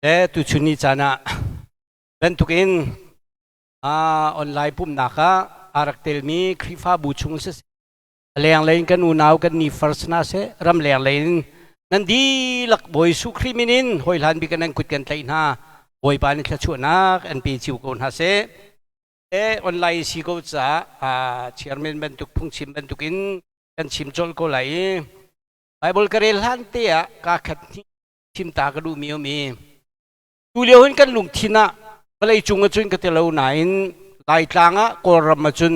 Le tuchun ni caan ah bantukin online pumhnak ah aa rak telmi Khrihfabu chung siseh, a lenglei in kan unau kan ni first hna seh, ram lenglei in nan dihlak Bawi Jesuh Khrih min in hawihlan bik in nan kut kan tlaih hna. Bawipa nih thluachuahnak an pe cio ko hna seh. E online si ko caah chairman bantuk phungchim bantukin kan chim colh ko lai i Bible ka rel hlan te ah kaa khat hnih chim ta ka duhmi um i tu lio hin kan lungthin ah vawlei cung ah cun ka ti lo nain Laitlang ah Kawlram ah cun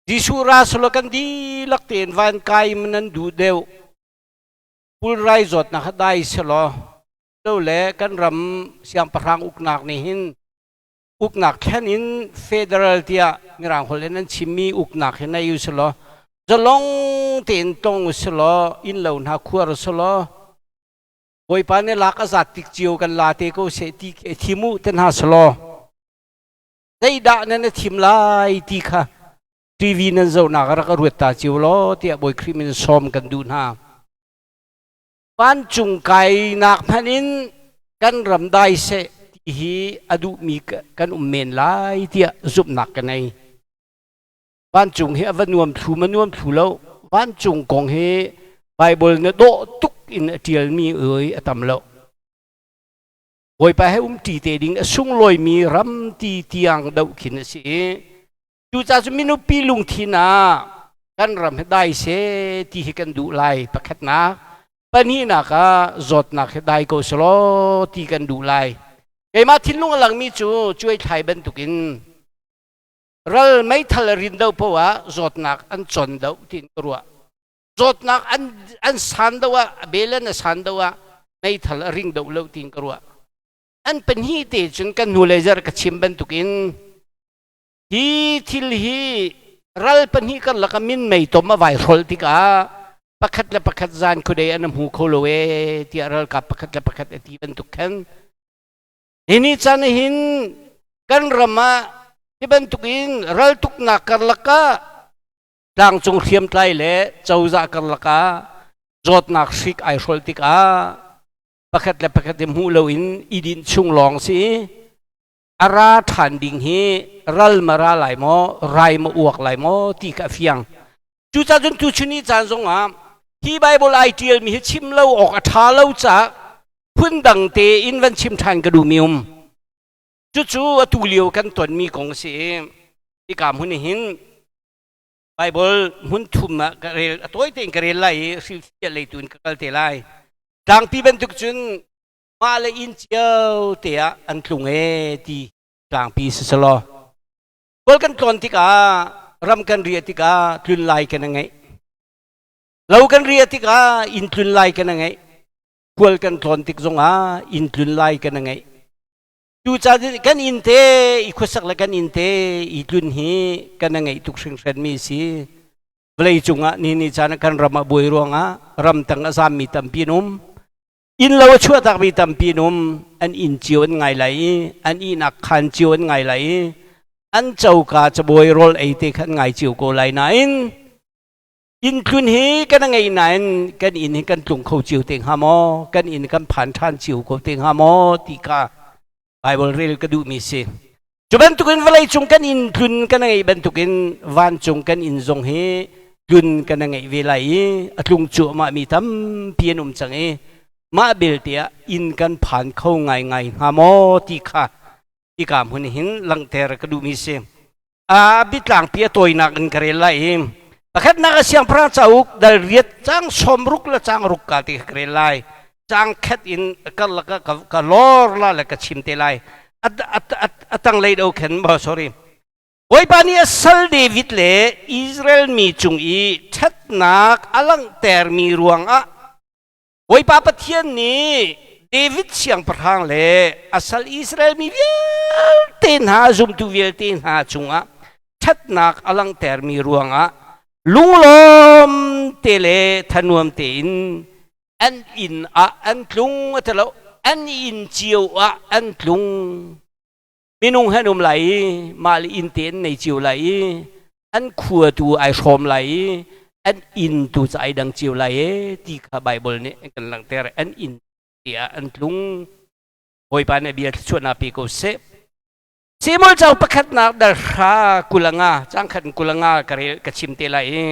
Jesuh ra selaw kan dihlak tein van kai nan duh deuh pulrai zawtnak kha dai selaw lo le kan ram siangpahrang uknak nih hin uknak thlen in federal tiah mirang holh in an chimmi uknak hi nei usulaw zalong tein tong usulaw inn lo hna khuar usulaw Bawipa nih lak a zat tik cio kan la te ko seh ti khi thim u te hna selaw zeidah nan i thim lai ti kha TV nan zohnak rak ruat ta cio law tiah Bawi Khrih min sawm kan duh hna. Vancung kainak hmanh in kan ram dai seh ti hi a duhmi kan um men lai tiah zumhnak ka ngei. Vancung hi a va nuam thlu ma nuam thlu lo. Vancung kong hi Bible na dawh tuk in a ṭialmi oi a tam lo. Bawipa he umṭi te ding a sunglawimi ram ti tiang doh khin a si i Cucaah cu minupi lungthin ah kan ram hi dai seh ti hi kan duh lai pakhatnak. Pahnihnak ah zawtnak hi dai ko selaw ti kan duh lai. Keimah thinlung a langmi cu cuaithlai bantukin ral meithal rin do poah ah zawtnak an con do tiin ka ruah. Zawtnak an an san do ah belen a san do ah meithal a ring do lo tiin ka ruah. An pahnih te cun kan hnulei zarh ka chim bantukin Hi thil hi ral pahnih karlak ah minmei tom a vai hrolh tikah pakhat le pakhat zan khuadei an hmu kho lo ee tiah ralkap pakhat le pakhat a ti bantuk khan hi ni caan hin kan ram ah hi bantukin raltuknak karlak ah tlangcung hriamtlai le cozah karlak ah zawtnak hrik ai hrolh tikah pakhat le pakhat i hmuh loin i dinh chung lawng si. A ra ṭhan ding hi ral ma ra lai maw, rai ma uak lai maw ti kha a fiang. Cucaah cun tuchun ni caan zongah hi Bible ai ṭialmi hi chim lo awk a ṭha lo caah phundang tein van chim ṭhan ka duhmi um. Cucu atu lio kan tonmi kong a si i hika hmun hin Bible hmun thum ah ka rel a tawi tein ka rel lai i hrilhfiah lei tu in ka kal te lai. Tlangpi bantuk cun mah le inn cio te ah an tlung ee ti tlangpi si selaw kawl kan tlawn tikah ram kan riah tikah tlun lai kan ngeih lo kan riah tikah inn tlun lai kan ngeih kual kan tlawn tik zongah inn tlun lai kan ngeih cucaah kan inn te i khuasak le kan inn te i tlun hi kan ngeih tuk hringhran mi si. Vawlei cungah ni ni caan kan ram a buai ruangah ramtang a zammi tampi an um. Innlo a chuahtakmi tampi an um. An inn cio an ngai lai i an ihnak khaan cio an ngai lai i an coka cabuai rawl ei te kha an ngai cio ko lai nain inn tlun hi kan ngei nain kan inn hi kan tlung kho cio te hnga maw, kan inn kan phan ṭhan cio ko te hnga maw ti kha Bible rel ka duhmi si. Cu bantukin vawleicung kan inn tlun kan ngeih bantukin vancung kan inn zong hi tlun kan ngeih ve lai i a tlung cuahmah mi tampi an um cang i mah belte ah inn kan phan kho ngaingai hnga maw ti kha hika hmun hin langhter ka duhmi si. A bitlangpi a tawinak in ka rel lai i pakhatnak a siangpahrang cauk dal riat cang 60 le cang ruk ka ti ka rel lai. Cang khat in karlak ah ka lor la le ka chim te lai. A tanglei do khen oh, sorry. Bawipa nih a sal David le Israel mi cung i ṭhatnak a langhtermi ruangah Bawipa Pathian nih David siangpahrang le a sal Israel mi vialte hna zumtu vialte hna cungah ṭhatnak a langhtermi ruangah lunglawm te le thanuam tein an inn ah an tlung a ti lo, an inn cio ah an tlung. Minung he an um lai i mah le inn te an nei cio lai i an khua tu ai hrawm lai i an inn tu cu ai dang cio lai e ti kha Bible nih an kan langhter. An inn te ah an tlung. Bawipa nih bia thluachuahnak pe ko seh. Samuel cauk pakhatnak dal hra kulanga cangkhat kulanga ka rel ka chim te lai i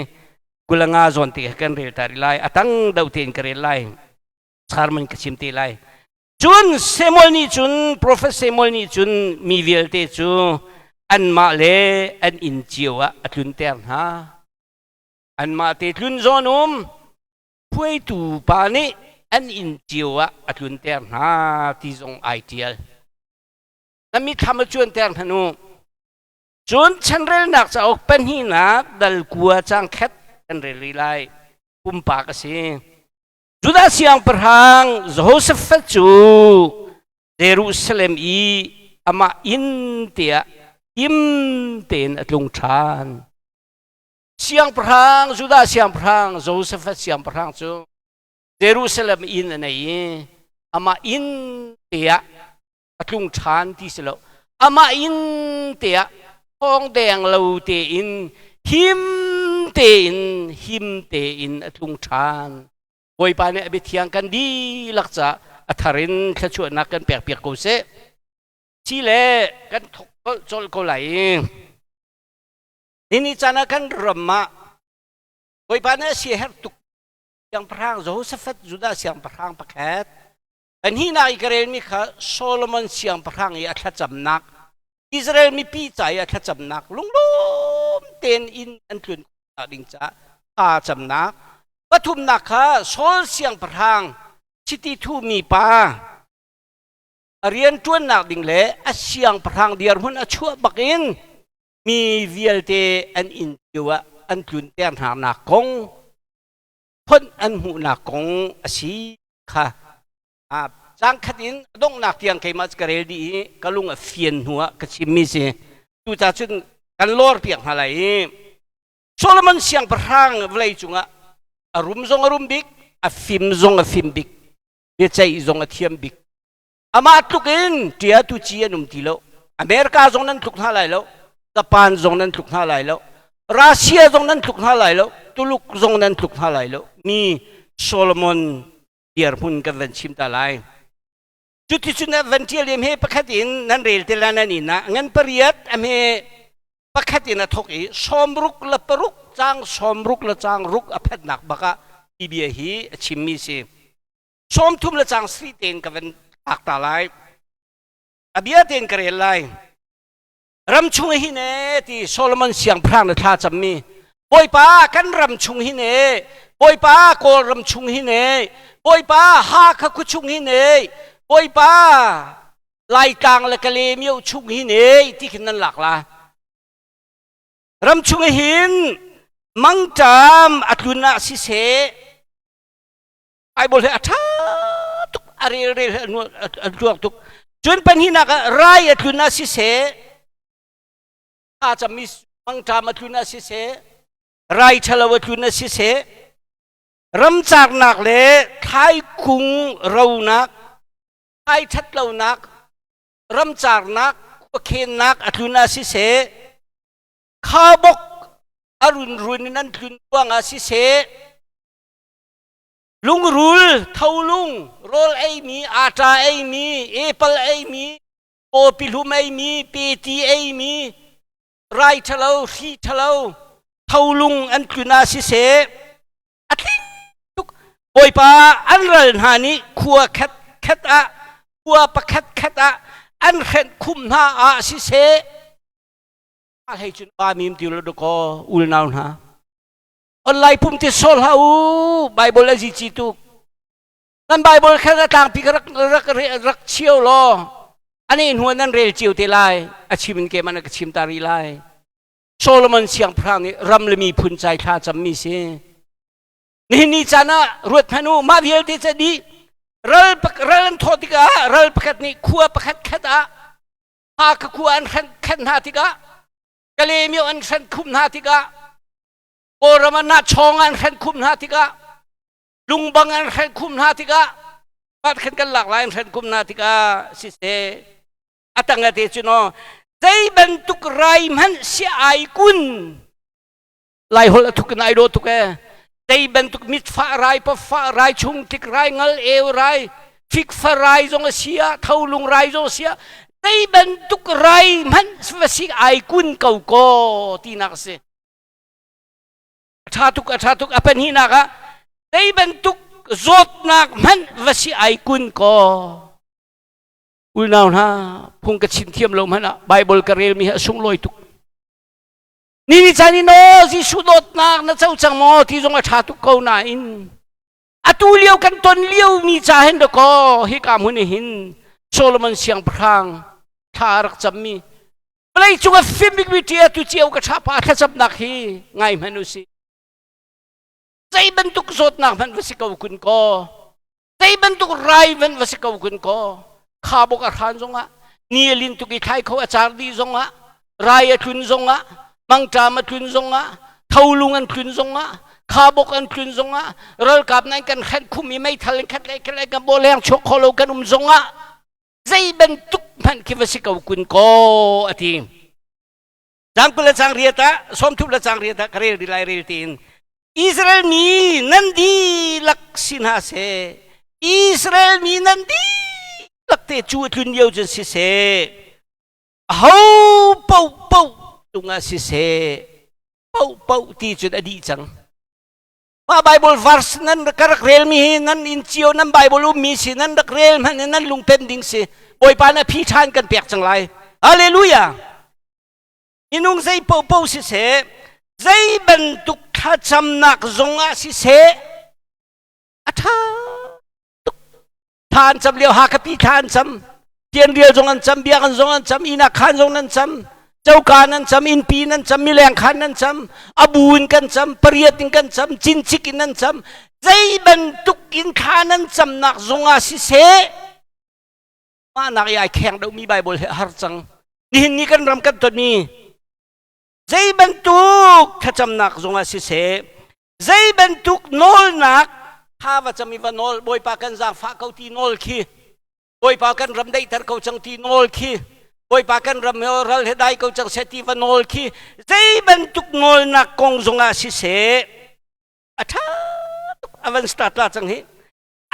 kulanga zawn te kan rel ta rih lai a tang deuh tein ka rel lai sermon ka chim te lai cun Samuel nih cun prophet Samuel nih cun mi vialte cu anmah le an inn cio ah a tlunter hna anmah te tlun zawn um hruaitu pa nih an inn cio ah a tlunter hna ti zong ai ṭial na mithlam a cuanter hna nu. Cun chanrelnak cauk pahnihnak dal kua cang khat kan rel rih lai. Pumpak a si. Judah siangpahrang Jehoshaphat cu Jerusalem i amah inn te ah him tein a tlung ṭhan. Siangpahrang Judah siangpahrang Jehoshaphat siangpahrang cu Jerusalem inn a nei i amah inn te ah a tlung ṭhan ti si lo amah inn te ah thawng deng lo tein him tein him tein a tlung ṭhan. Bawipa nih a biathiang kan dihlak caah a thar in thluachuahnak kan pekpiak ko seh. Si le kan thok colh ko lai i nini caan ah kan ram ah Bawipa nih a siaherh tuk siangpahrang Jehoshaphat Judah siangpahrang pakhat pahnihnak i ka relmi kha Solomon siangpahrang i a thlacamnak Israel mipi ca i a thlacamnak lunglawm tein inn an tlun khawhnak ding caah thla camnak pathumnak kha Saul siangpahrang chiti thuhmi pa a rian ṭuannak ding le a siangpahrang dirhmun a chuah bakin mi vialte an inn cio ah an tlunter hna kong phonh an hmuhnak kong a si kha cang khat in a donghnak tiang keimah ka rel dih i ka lung a fian hnu ah ka chimmi si. Cucaah cun kan lawr piak hna lai i Solomon siangpahrang vawlei cungah a rum zong a rum bik, a fim zong a fim bik, biaceih zong a thiam bik. Amah tluk in ṭiatu ci an um ti lo. America zong nan tluk hna lai lo. Japan zong nan tluk hna lai lo. Russia zong nan tluk hna lai lo. Tuluk zong nan tluk hna lai lo. Mi Solomon dirhmun kan van chim ta lai. Cuticun van ṭial em he pakhat in nan rel te la nan inn ah ngan pariat a hme pakhat in a thok i sawmruk le paruk cang sawmruk le cang ruk a phatnak bak ah hi bia hi a chimmi si. 30 le cang sri tein ka van tlak ta lai. A bia tein ka rel lai. Ram chung hi ne ti Solomon siangpahrang na thla cammi Bawipa kan ram chung hi ne Bawipa Kawl ram chung hi ne Bawipa Hakha khu chung hi ne Bawipa Laitlang le Kalaymyo chung hi ne ti khin nan lak la. Ram chung hin mangṭam a tlun ah siseh Bible hi a ṭha tuk a rel rel a tluang tuk. Cun pahnihnak ah rai a tlun ah siseh a cammi mangṭam a tlun ah siseh rai ṭhalo a tlun ah siseh ramcarnak le thlaikung ronak thlai ṭhatlonak ramcarnak khuakhennak a tlun ah siseh khaubawk a runrun in an tlun ruangah siseh Lungrul, tholung, rawl eimi, ata eimi, apple eimi, pawpi hlum eimi, peti eimi, rai ṭhalo, hri ṭhalo, tholung an tlun ah siseh, a tling tuk. Bawipa an ral hna nih khua khat khat ah, khua pakhat khat ah an hrenh khum hna ah siseh, a hlei cun pa mim ti lo dakaw ulnau hna. Online pum ti sol hlah u. Bible a zici tuk. Nan Bible kha a tlangpi kha rak rak rak chio law ani hnu nan rel cio te lai. A chim in keimah na ka chim ta rih lai. Solomon siangpahrang nih ram le miphun cai thla cammi si. Nihin ni caan ah ruat hmanh u mah vialte ca dih ral ral an thawh tikah ral pakhat nih khua pakhat khat ah Hakha khua an hran khat hna tikah Kalaymyo an hran khum hna tikah Kawlram ah nahchawng an hrenh khum hna tikah lungbang an hrenh khum hna tikah mah khan kan lak lai an hrenh khum hna tikah siseh a tang ate cu no zei bantuk rai hmanh si ai kun lai holh a thuk in ai do tuk e zei bantuk mitfah rai pawfah rai chung tik rai ngal eu rai. Fikfa rai zong a si ah, tholung rai zong a si ah, zei bantuk rai hmanh va si ai kun ko ko tinak a si. A ṭha tuk, a ṭha tuk. A pahnihnak ah, zei bantuk zawtnak hmanh va si ai kun ko. Unau hna, phung ka chim thiam lo hmanh ah Bible ka relmi hi a sunglawi tuk. Ni ni caan in aw Jesuh dawtnak na co cang maw ti zong a ṭha tuk ko nain atu lio kan ton lio mi ca hin dakaw hika hmun hin Solomon siangpahrang thla a rak cammi vawlei cung a fim bikmi ṭia tu cio ka ṭha pa thlacamnak hi ngai hmanh u sih. Zei bantuk zawtnak hmanh va si ko kun kaw, zei bantuk rai hmanh va si ko kun kaw, khabok a hran zongah, ni a lin tuk i thlai kho a car dih zongah, rai a tlun zongah, mangṭam a tlun zongah, tholung an tlun zongah, khabok an tlun zongah, ralkap nan kan khenh khum i meithal in khat le khat le kan bawleng chuak kho lo kan um zongah, zei bantuk hmanh khi va si ko kun kaw a ti. Cang 20 le cang riat ah 30 le cang riat ah ka rel lai rel tiin Israel mi nan dihlak si hna seh, Israel mi nan dihlak te cu a tlun lio cun siseh, aho paohpaoh cungah siseh, paohpaoh ti cun a dih cang. Mah Bible verse nan ka rak relmi hi nan inn cio nan Bible ummi si nan rak rel hmanh in nan lungpem ding si. Bawipa na phi ṭhan kan pek cang lai. Hallelujah! Minung zei paohpaoh siseh, zei bantuk thlacamnak zongah siseh, a ṭha tuk. Thla an cam lio Hakha thla an cam, Tianrial zong an cam, Biakinn zong an cam, Inn khan zong nan cam, coka nan cam, innpi nan cam, mileng khan nan cam, a bu in kan cam, pariat in kan cam, cincik in nan cam, zei bantuk in thla nan camnak zongah siseh, mah nak i ai kheng deuhmi Bible he har cang. Nihin ni kan ram kan tonmi zei bantuk thlacamnak zongah siseh, zei bantuk nawlnak tha va cam i va nawl, Bawipa kan zaangfah ko ti nawl khi, Bawipa kan ram daihter ko cang ti nawl khi, Bawipa kan ram ral he dai ko cang seh ti va nawl khi, zei bantuk nawlnak kong zongah siseh, a ṭha tuk a van start la cang hi.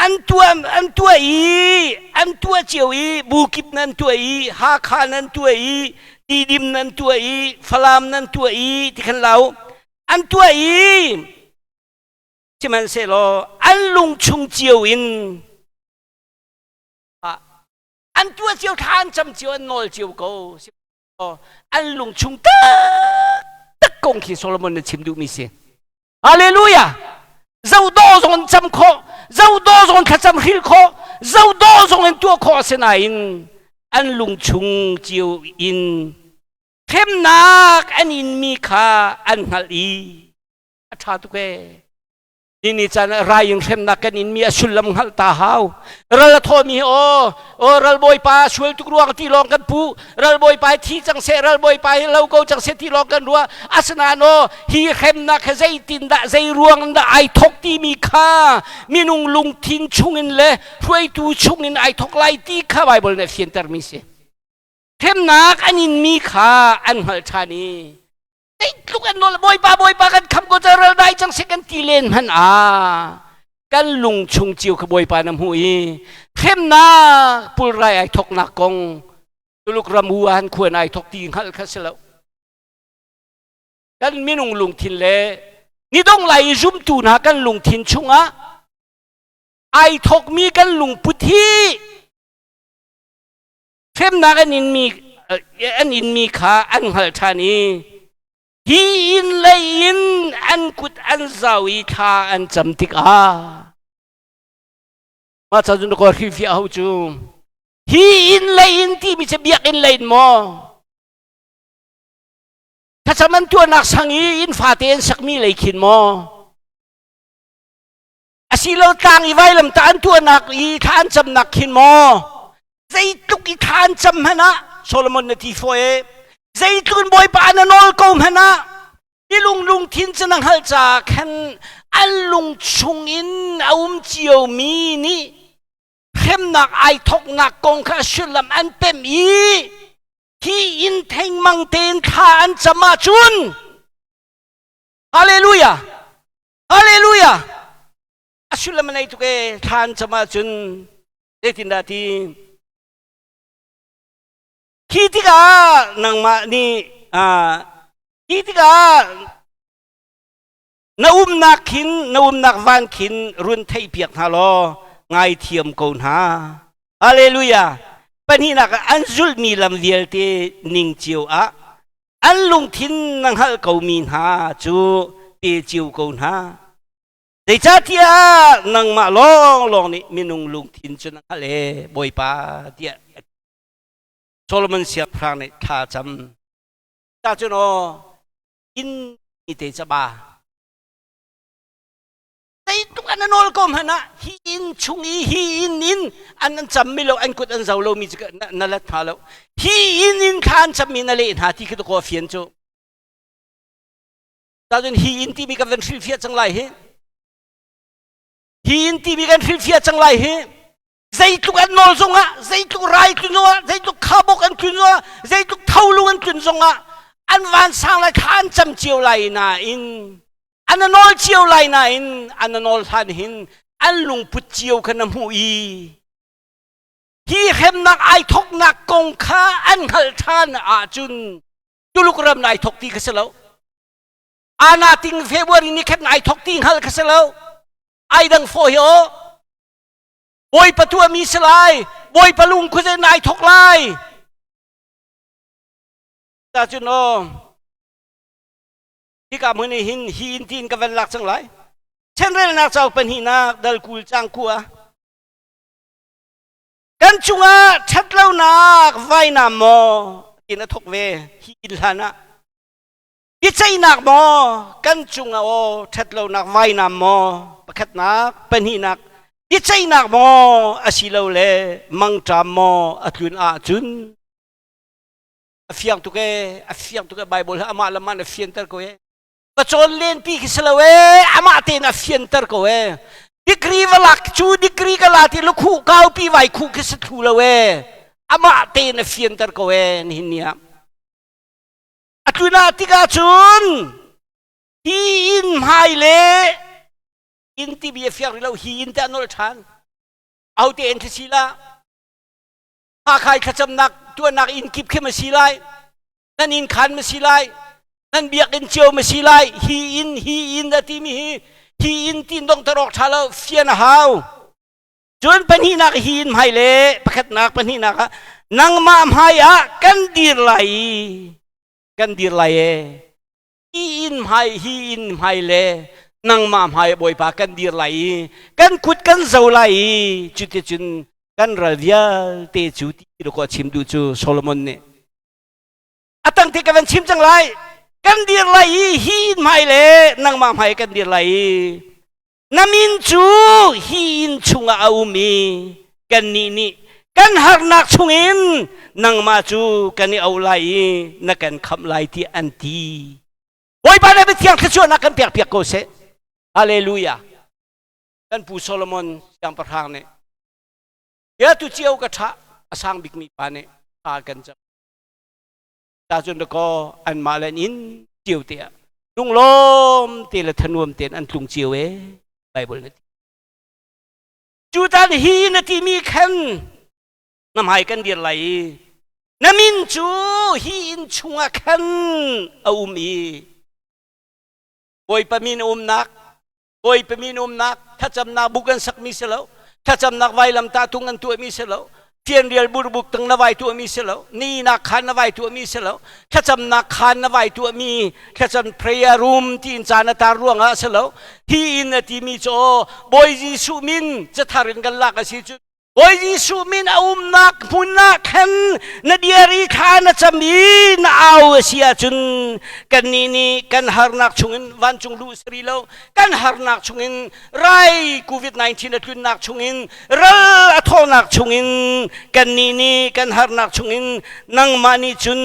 An tuah i an tuah cio i bu kip nan tuah i Hakha nan tuah i Tidim nan tuah i Falam nan tuah i ti khan lau an tuah i, sihmanhsehlaw an lung chung cio in an tuah cio, thla an cam cio, an nawl cio ko, an lung chung taktak kong khi Solomon na chim duhmi si. Hallelujah! Zodaw zong in cam khawh, zodaw zong in thlacam hril khawh, zodaw zong in tuah khawh a si nain an lungchung cio in hremnak an inmi kha an hngalh i a ṭha tuk ee. Ni caan ah rai in hremnak kan inmi a sullam hngalh ta hau. Ral a thawmi hi aw, aw ral bawipa sual tuk ruang ti lawng kan puh. Ral bawipa thi cang seh, ral bawipa hi lo ko cang seh ti lawng kan ruah. Asinain aw, hi hremnak hi zeitindah, zei ruang dah ai thok timi kha minung lungthin chungin le hruaitu chungin ai thok lai ti kha Bible nih a fiantermi si. Hremnak an inmi kha an hngalh ṭhan i zeitluk an nawl, Bawipa, Bawipa, kan kham ko cang, ral dai cang seh kan ti len hmanh ah kan lung chung cio kha Bawipa na hmuh i hremnak pulrai ai thoknak kong Tuluk ram Wuhan khuan ai thok ti hngalh kha si lo. Kan minung lungthin le nidong lai i zumtu hna kan lungthin chungah ai thokmi kan lungput hi hremnak an inmi kha an hngalh ṭhan i hi inn lei in an kut an zau i thla an cam tikah, mah ca cun ko hrilhfiah ho cu hi inn lei in timi cu biakinn lei in maw, thlacam an tuahnak sang i inn fate an sakmi lei khin maw, asilo tlang i vailam ta an tuahnak i thla an camnak khin maw? Zeitluk i thla an cam hmanh ah, Solomon na ti fawi e, zeitluk in Bawipa na nawl ko hmanh ah milung lungthin cu na hngalh caah khan an lung chung in a um ciomi nih hremnak ai thoknak kong kha sullam an pem i hi inn thengmang tein thla an cam ahcun, hallelujah, hallelujah, a sullam a nei tuk e, thla an cam ahcun. Zeitindah ti? Khi tikah nangmah nih khi tikah na umnak khin na umnak van khin run theihpiak hna law ngaithiam ko hna. Hallelujah. Pahnihnak ah an zulhmi lam vialte ning cio ah an lungthin na hngalh komi hna cu pe cio ko hna. Zeicahtiah nangmah lawnglawng nih minung lungthin cu na hngalh ee Bawipa tiah Solomon siangpahrang nih thla a cam. Ta cun aw inn te caba zeitluk an nawl ko hmanh ah hi inn chung i hi inn in an an cam mi lo an kut an zo lomi cu na let hna lo hi inn in thla an cammi na leh hna ti khi ko fian cu Cun hi inn timi kan van hrilhfiah cang lai hi. Hi inn timi kan hrilhfiah cang lai hi. Zeitluk an nawl zongah, zeitluk rai tlun zongah, zeitluk khabok an tlun zongah, zeitluk tholung an tlun zongah, an vansang lai thla an cam cio lai nain, an nawl cio lai nain, an nawl hlan hin an lungput cio kha na hmuh i hi hremnak ai thoknak kong kha an hngalh ṭhan ahcun Tuluk ram nai thok ti kha si lo. Ana ting February ni khat nai thok ti hngal kha si lo. Ai dang fo hi o. Bawipa tuahmi si lai. Bawipa lung khuze nai thok lai. Ta cun o. Hika hmun i hin hi in tiin ka van lak cang lai. Chenrelnak cauk pahnihnak dal kul cang kua. Kan cungah ṭhatlonak vainam maw tiin a thawk ve hi inn hlan ah. Biaceihnak maw kan cungah aw ṭhatlonak vainam maw pakhatnak pahnihnak biaceihnak maw asilole mangṭam maw a tlun ahcun a fiang tuk ee a fiang tuk ee Bible hi amah le amah na fianter ko ee va cawn lenpi khi si lo ee amah tein a fianter ko ee degree va lak cu degree ka la ti lukhuh kaupi vai khuh khi si thlu lo ee amah tein a fianter ko ee nihin ni ah a tlun ah tikah cun hi inn hmai le inn ti bia fiang rih lo hi inn te a nolh ṭhan ahote in thli si la Hakhai thlacamnak tuahnak inn kip khi ma si lai nan inn khan ma si lai nan biakinn cio ma si lai hi inn hi inn a timi hi hi inn tin dong tarok tha lo fian a hau cun pahnihnak hi inn hmai le pakhatnak pahnihnak ah nangmah hmai ah kan dir lai i kan dir lai e hi inn hmai hi inn hmai le nangmah hmai bawipa kan dir lai i kan kut kan zo lai i cuticun kan ral vialte cu ti ko chim duh cu Solomon nih a tang te ka van chim cang lai kan dir lai i hi inn hmai le nangmah hmai kan dir lai i na min cu hi inn chungah a um i kannih nih kan harnak chungin nangmah cu kan i auh lai i na kan khamh lai tiah an ti Bawipa nih biathiang thluachuahnak kan pek piak ko seh Hallelujah kan pu Solomon siangpahrang nih ya tu cio ka ṭha a sang bikmi pa nih ṭha kan cam ta cun dakaw anmah le inn cio te ah lunglawm te le thanuam tein an tlung cio e Bible na ti cu tan hi na timi khan na hmai kan dir lai i na min cu hi inn chungah khan a um i Bawipa min umnak Bawipa min umnak thlacamnak buk an sakmi si lo thlacamnak vailamtah tung an tuahmi si lo fianrial burbuk tang na vai tuahmi si lo ninak khan na vai tuahmi si lo thlacamnak khan na vai tuahmi thlacam prayer room tiin caan a tar ruangah si lo hi in a timi cu Bawi Jesuh min cathar in kan lak a si cu Bawi Jesuh min a umnak hmun ah khan na dir i thla na cam i na au a si ahcun kannih nih kan harnak chungin vancung luh si lo kan harnak chungin rai COVID-19 a tlunnak chungin ral a thawhnak chungin kannih nih kan harnak chungin nangmah nih cun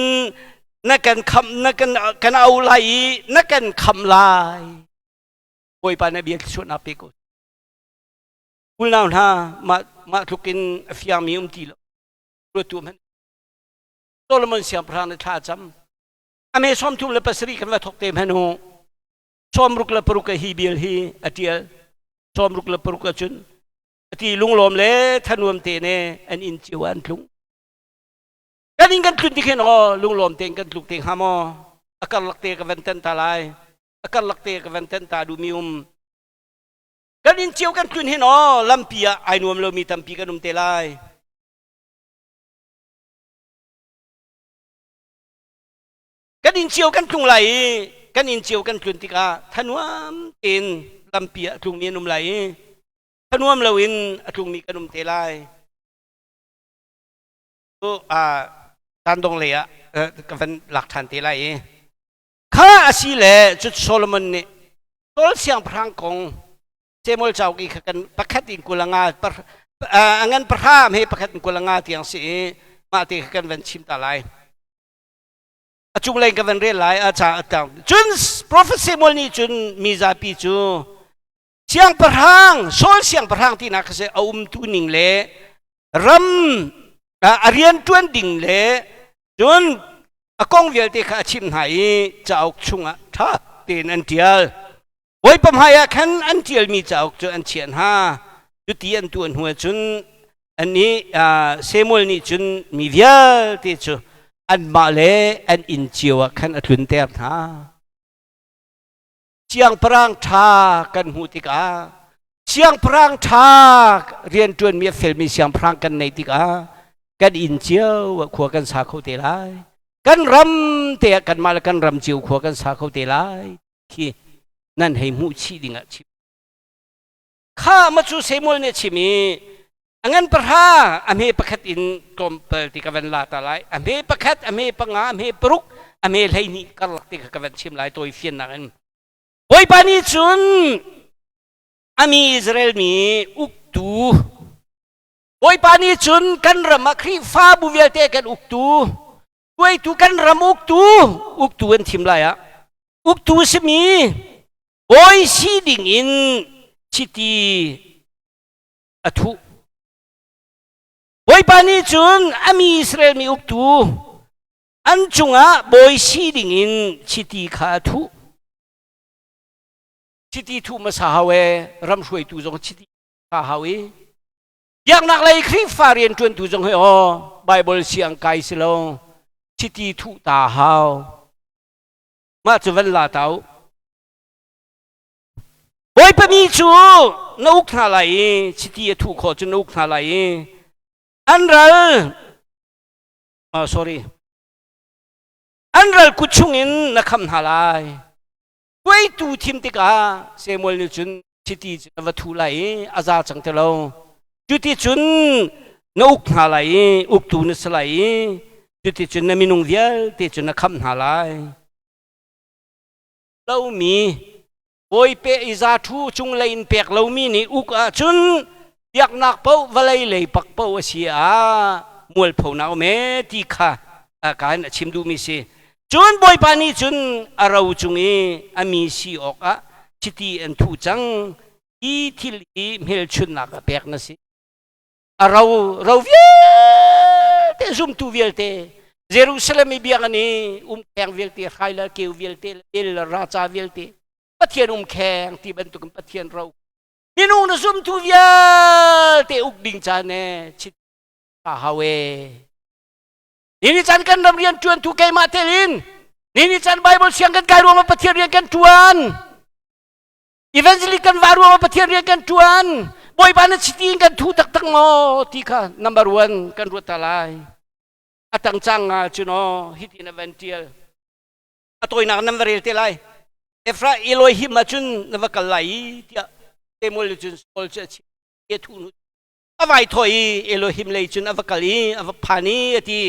na kan khamh na kan kan au lai i na kan khamh lai Bawipa na bia thluachuahnak pe ko Unau hna mah mah tluk in a fiangmi um ti lo ruat tu hmanh Solomon siangpahrang nih thla a cam a me 37 kan va thok te hmanh hu 66 hi bial hi a tial 66 ahcun Ati lunglawm le thanuam te ne an inn cio ah an tlung. Kan inn kan tlun ti khin aw lunglawm tein kan tluk te hnga maw? A karlak te ka van tan ta lai. A karlak te ka van tan ta duhmi um. Kan inn cio kan tlun hin aw lampi ah ai nuam lomi tampi kan um te lai. Kan inn cio kan tlung lai i kan inn cio kan tlun tikah thanuam tein lampi ah a tlungmi an um lai i thanuam loin a tlungmi kan um te lai. Cu tandong lei ah ka van lak ṭhan te lai i kha a si le cu Solomon nih Saul siangpahrang kong Samuel cauk i kha kan pakhat in kulanga a ngan pahra he pakhat in kulanga tiang si i mah te kha kan van chim ta lai. A cunglei ka van rel lai a ca a tang. Cun Prophet Samuel nih cun mi zapi cu siangpahrang Saul siangpahrang tinak kha si a umtu ning le ram a rian ṭuan ding le cun a kong vialte kha a chimh hna i cauk chungah ṭha tein an ṭial. Bawipa hmaiah khan an ṭialmi cauk cu an chiah hna. Cuti an tuah hnu ahcun annih Samuel nih cun mi vialte cu anmah le an inn cio ah khan a tlunter hna. Siangpahrang ṭha kan hmuh tikah siangpahrang ṭha rianṭuanmi a felmi siangpahrang kan neih tikah kan inn cio ah khua kan sa kho te lai. Kan ram te ah kanmah le kan ram cio khua kan sa kho te lai. Khi nan hei hmuh chih ding ah chim. Kha ma cu Samuel nih a chim i a ngan pahra a hme pakhat in tlawmpal ti ka van la ta lai. A hme pakhat, a hme panga, a hme paruk, a hme 12 karlak ti kha ka van chim lai tawi fiannak in. Bawipa nih cun a mi Israel mi uktu Bawipa nih cun kan ram ah Khrihfabu vialte kan uktu hruaitu kan ram uktu uktu an thim lai ah uktu simi bawi si ding in chiti a thuh Bawipa nih cun a mi Israel mi uktu an cungah bawi si ding in chiti kha a thuh chiti thuh hmasa hau e ram hruaitu zong chiti kha hau i Biaknak lei Khrihfa rianṭuantu zong hi aw Bible siang kai si lo chiti thuh ta hau mah cu van la ta u Bawipa mi cu na uk hna lai i chiti a thuh khawh cu na uk hna lai i an ral oh, sorry an ral kut chungin na kham hna lai Hruaitu thim tikah Samuel nih cun chiti cu na va thu lai i a za cang ti lo. Cuticun na uk hna lai i uktu na si lai i cuticun na minung vialte cu na khamh hna lai. Lomi bawipe i za thu cunglei in pek lomi nih uk ahcun biaknak paoh vawlei lei pak paoh a si ah mualphonak um ee ti kha ka in a chim duhmi si. Cun Bawipa nih cun a ro cung i a mi si awkah chiti an thuh cang hi thil hi hmelchunhnak ah pek na si. A ro ro vialte zumtu vialte Jerusalem i biakinn i umkheng vialte hrai le keu vialte le el le raca vialte Pathian umkheng ti bantukin Pathian ro minung na zumtu vialte uk ding caan e chit hau e Nini caan kan ram rian ṭuantu keimah tel in nini caan Bible siang kan kai ruangah Pathian rian kan ṭuan. Evangelist kan va ruangah Pathian rian kan ṭuan. Bawipa na chiti in kan thu taktak maw ti kha number one kan ruat ta lai. A tang cang nga cun aw hitin a van ṭial. A tawinak nan va rel te lai. Ephra Elohim ah cun na va kal lai i tiah Samuel nih cun Saul cu a chim. Thu nu a vai thawh i Elohim lei cun a va kal i a va phan i a ti.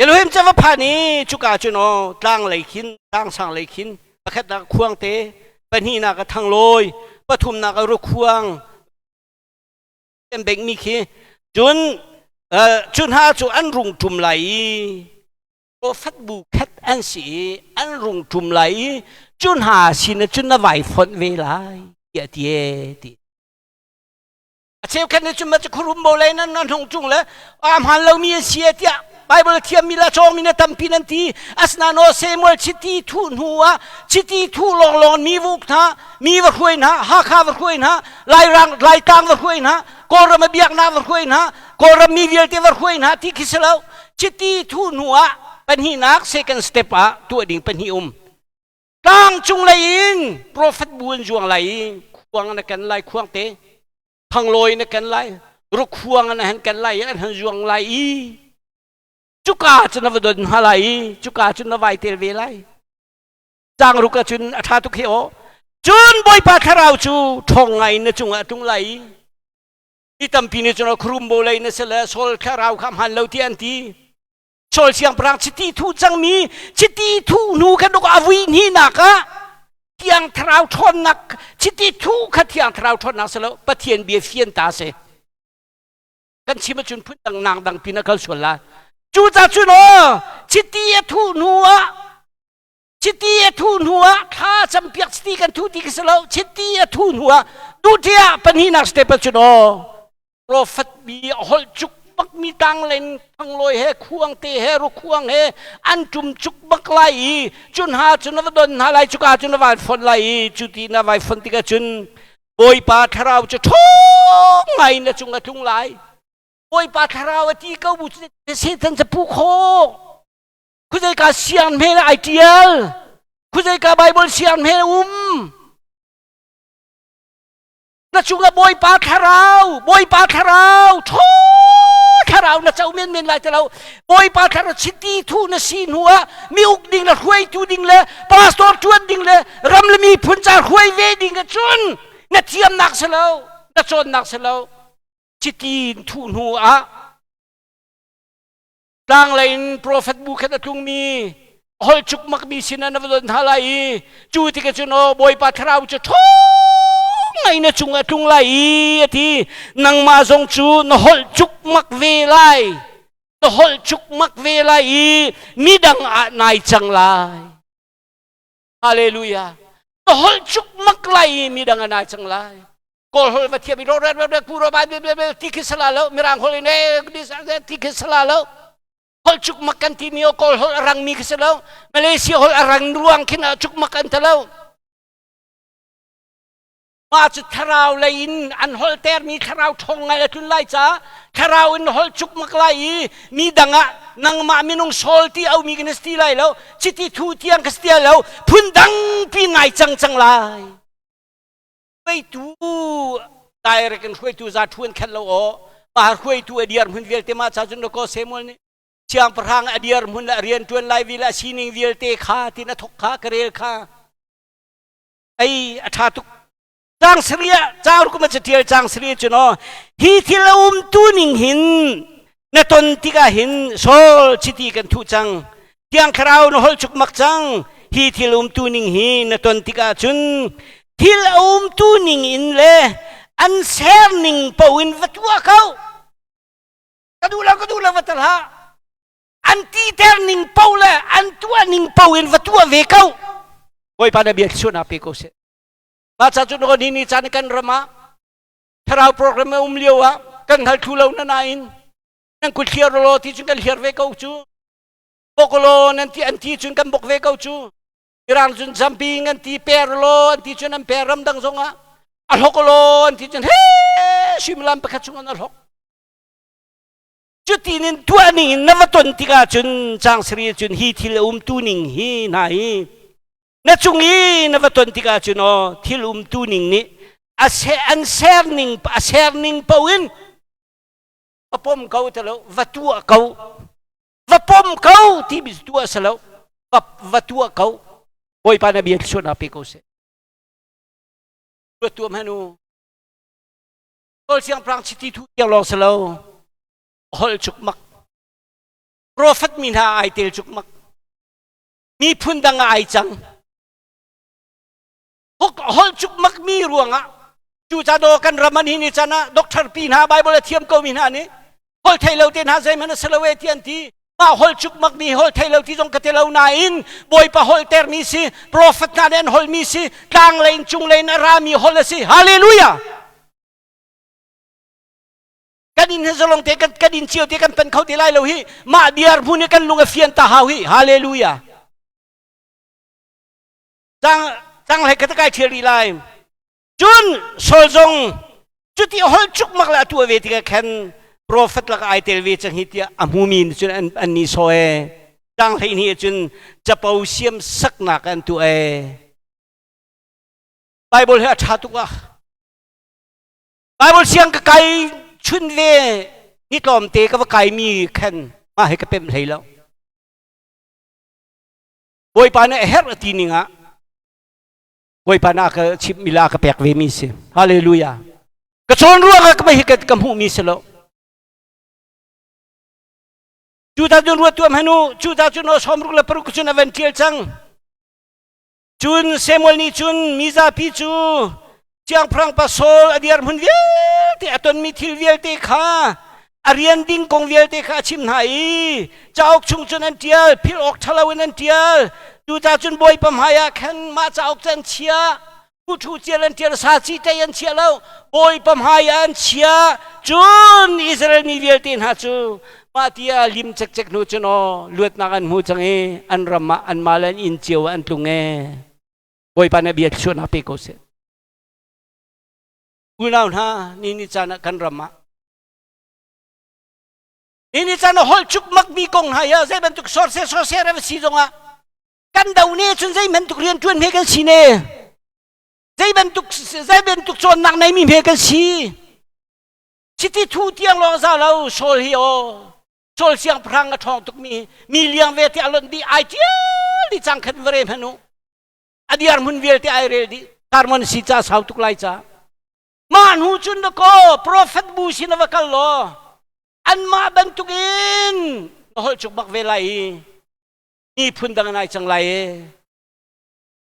Elohim cu a va phan i cuka cun aw tlang lei khin tlang sang lei khin pakhatnak khuangte pahnihnak a thanglawi pathumnak a rukhuang an bengmi khi cun cu hna cu an rung ṭum lai i profet bu khat an si i an rung ṭum lai i cu hna sin ah cun na vai fonh ve lai tiah ti e ti A cheukhat nih cun ma cu khuarum bo lei nan nan hung cung le aa hmaan lomi an si tiah. Bible thiammi le cawngmi na tampi nan ti. Asinain aw Samuel chiti thuh hnu ah chiti thuh lawnglawng mi va uk hna, mi va hruai hna, Hakha va hruai hna, Lairang Laitlang va hruai hna, Kawlram a biaknak va hruai hna, Kawlram mi vialte va hruai hna ti khi si lo. Chiti thuh hnu ah pahnihnak second step ah tuah ding pahnih um. Tlang cung lei in prophet bu an zuang lai i khuang na ken lai khuang te thanglawi na ken lai rukhuang na han ken lai i an han zuang lai i cuka cu na va don hna lai i cuka cu na vai tel ve lai. Cang ruk ahcun a ṭha tuk hi aw. Cun Bawipa thlarau cu ṭhawng ngai in na cungah a tlung lai i mi tampi nih cun khrumbo lei na si le Saul thlarau kha hmaan lo tiah an ti. Saul siangpahrang chiti thuh cangmi chiti thuh hnu kha duk a vui hninak ah thiang thlarau ṭhawnnak chiti thuh kha thiang thlarau ṭhawnnak si lo Pathian bia fian ta si. Kan chim ahcun phun dang nang dang pin a kal sual lai. Cucaah cun aw chiti a thuh hnu ah chiti a thuh hnu ah thla campiak chiti kan thuh ti khi si lo chiti a thuh hnu ah duhṭiah pahnihnak step ah cun aw profet mi a holh cuk bak mi tang len thanglawi he khuang te he rukhuang he an ṭum cuk bak lai i cun ha cun na va don hna lai cuka cun na vai fon lai i cu ti na vai fon tikah cun Bawipa thlarau cu ṭhawng ngai in na cung a tlung lai. Bawipa thlarau a ti ko bu cu Satan cu pu khawh. Khuzeika siang hme ai ṭial. Khuzeika Bible siang hme um. Na cungah Bawipa thlarau, Bawipa thlarau, ṭhaw thlarau na co menmen lai ti lo. Bawipa thlarau chiti thu na si hnu ah mi uk ding le hruaitu ding le pastor ṭuan ding le ram le miphun ca hruai ve ding ah cun na thiamnak si lo, na cawnnak si lo. Chiti thuh hnu ah tlanglei in profet bu khat a tlungmi holh cukmakmi sinah na va don hna lai i cu tikah cun aw Bawipa thlarau cu ṭhawng ngai na cungah a tlung lai i a ti. Nangmah zong cu na holh cukmak ve lai, na holh cukmak ve lai i midang ah nai cang lai. Hallelujah. Na holh cukmak lai i midang ah nai cang lai. Kawl holh va thiam i ro ro ro ku ro ba ti khi sala lo mirang holh in e ti khi sala lo holh cukmak kan ti mi kawl holh a rang mi khi si lo Malaysia holh a rang ruang khin a cukmak an ti lo mah cu thlarau lei in an holh ter mi thlarau ṭhawng ngai a tlun lai ca thlarau in holh cukmak lai i mi dang ah nangmah minung sawl ti au mi kan si lai lo chiti thu tiang ka si lo phun dang pi ngai cang cang lai. Hruaitu direct in hruaitu za thu an khat lo aw pa hruaitu a diar hmun vialte ma cha cun ko Samuel nih siangpahrang a diar hmun le a rian tuan lai vil a sining vialte kha tin a thok kha ka rel kha ei a tha tuk cang saria cang kum a tial cang saria cu no hi thil a um tu ning hin na ton tikah hin Saul chiti kan thuh cang Thiang Thlarau na holh cukmak cang. Hi thil umtu ning hi na ton tikah cun thil a umtu ning in le an ser ning paoh in va tuah ko. Ka duh lo, ka duh lo va tal hlah. An titer ning paoh le an tuah ning paoh in va tuah ve ko. Bawipa na bia thluachuahnak pe ko seh. Mah ca cu ni ni caan kan ram ah thlarau program a um lio ah kan hngal thlu lo na nain nan kut hliar law ti cun kan hliar ve ko cu. Bokolo nan ti an ti cun kan bok ve ko cu. Mirang cun jumping an ti per lo an ti cun an per ramdang zong ah a hlok lo an ti cun he suimilam pakhat chung an a hlok. Cutin in tuah ning in na va ton tikah cun chang sari cun hi thil a um tu ning hi hna hi na cung i na va ton tikah cun aw thil um tu ning nih a se an ser ning a ser ning paoh in va pom ko te lo va tuah ko va pom ko timi tuah si lo va, va tuah ko Bawipa na bia thluachuahnak pe ko seh ruat tuah hmanh u Kawl siangpahrang chiti thu tiang lawng si lo holh cukmak profet mi hna ai tel cukmak miphun dang ah ai cang holh cukmak mi ruangah cu ca do kan ram an hi ni chan ah doctor pi hna Bible a thiam ko mi hna nih holh thei lo te hna zeihmanh a si lo e ti an ti. Mah holh cukmak mi holh thei lo ti zong ka ti lo nain Bawipa holh ter mi si prophet hna nih an holh mi si tlang lei in cung lei in a ra mi holh a si. Hallelujah! Kan Kan inn hi zalong te kan kan inn cio te kan pen kho te lai lo hi. Mah diar hmun i kan lung a fian ta hau hi. Hallelujah. Cang cang hlei ka kai thial rih lai. Cun Saul zong cuti holh cukmak le a tuah ve tikah khan profet lakah ai tel ve cang hi tiah a hmumi nih cun an, an ni saw ee. Tang 12 cun capo siam saknak an tuah ee. Bible hi a ṭha tuk ah. Bible siang ka kai chun ve ni tlawmte ka va kaimi khan mah hi ka pemh hlei lo. Bawipa nih a herh a ti ning ah Bawipa na ka chimhmi la ka pek ve mi si. Hallelujah. Ka cawn ruangah ka hi ka hmuh mi si lo. Cu ta cun ruat tuam hanu, cu ta cun 66 cun a van ṭial cang. Cun Samuel nih cun mizapi cu siangpahrang pa Saul a dirhmun vialte a tonmi thil vialte kha a rian ding kong vialte kha a chim hna i cauk chung cun an ṭial, philh awk ṭhalo in an ṭial. Cucaah cun Bawipa hmaiah khan mah cauk cu an chiah. Kuṭhu cial an ṭial, saci ṭei an chia lo. Bawipa hmaiah an chiah. Cun Israel mi vialte hna cu mah ti ah lim cekcek hnu cun aw luatnak an hmu cang i an ram ah anmah le an inn cio ah an tlung ee. Bawipa nih bia thluachuahnak pe ko seh. Unau hna, ni ni caan ah kan ram ah ni ni caan ah holh cukmak mi kong hna hi zei bantuk sorse sorse rem si zongah kan do ne cun zei bantuk rian ṭuan he kan si ne zei bantuk zei bantuk cawnnak nei mi he kan si chiti thu tiang lawng za lo Saul hi aw Saul siangpahrang a ṭhawng tuk mi mi liang ve te a lonh dih ai ṭial dih cang khat va re hmanh u a diar hmun vialte ai rel dih karmon si ca sau tuk lai ca mah hnu cun na ko profet bu sin va kal law anmah bantukin na holh cuk bak ve lai i miphun dang nai cang lai e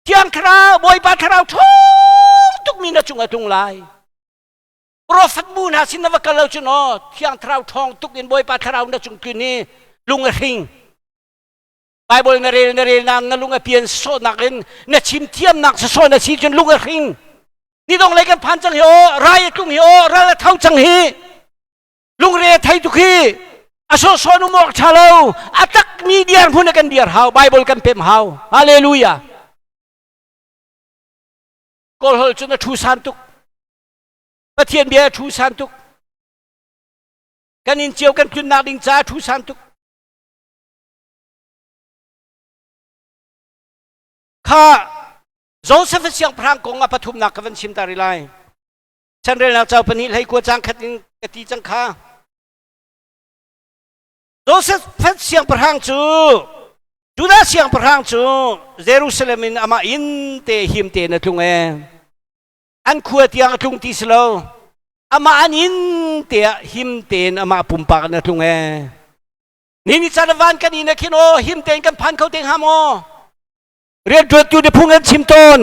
thiang thlarau bawipa thlarau ṭhawng tukmi na cung a tlung lai profet bu hna sin na va kal lo cun aw thiang thlarau ṭhawng tuk in bawipa thlarau na cung tlun i lung a hring Bible na rel na rel na na lung a pian sawhnak in na chim thiamnak sawsawh na si cun lung a hring ni dong lei kan phan cang hi aw rai a tlung hi aw ral a tho cang hi lungre a thei tuk hi a sawhsawh um awk ṭha lo a takmi diar hmun ah kan diar hau Bible kan pem hau hallelujah Kawl holh cun a ṭhu san tuk Pathian bia a ṭhu san tuk kan inn cio kan tlunnak ding ca a ṭhu san tuk Kha Joseph siangpahrang kong a pathumnak ka van chim ta rih lai. Chanrelnak cau pahnih hlei kua cang khat in ka ti cang kha. Joseph siangpahrang cu Judah siangpahrang cu Jerusalem in amah inn te him te na tlung e. An khua tiang a tlung ti si lo. Amah an inn te ah him tein amah pumpak in a tlung e. Ni ni caan van kan inn ah khin aw him tein kan phan kho te hnga maw? Rianṭuantu nih phung an chim tawn.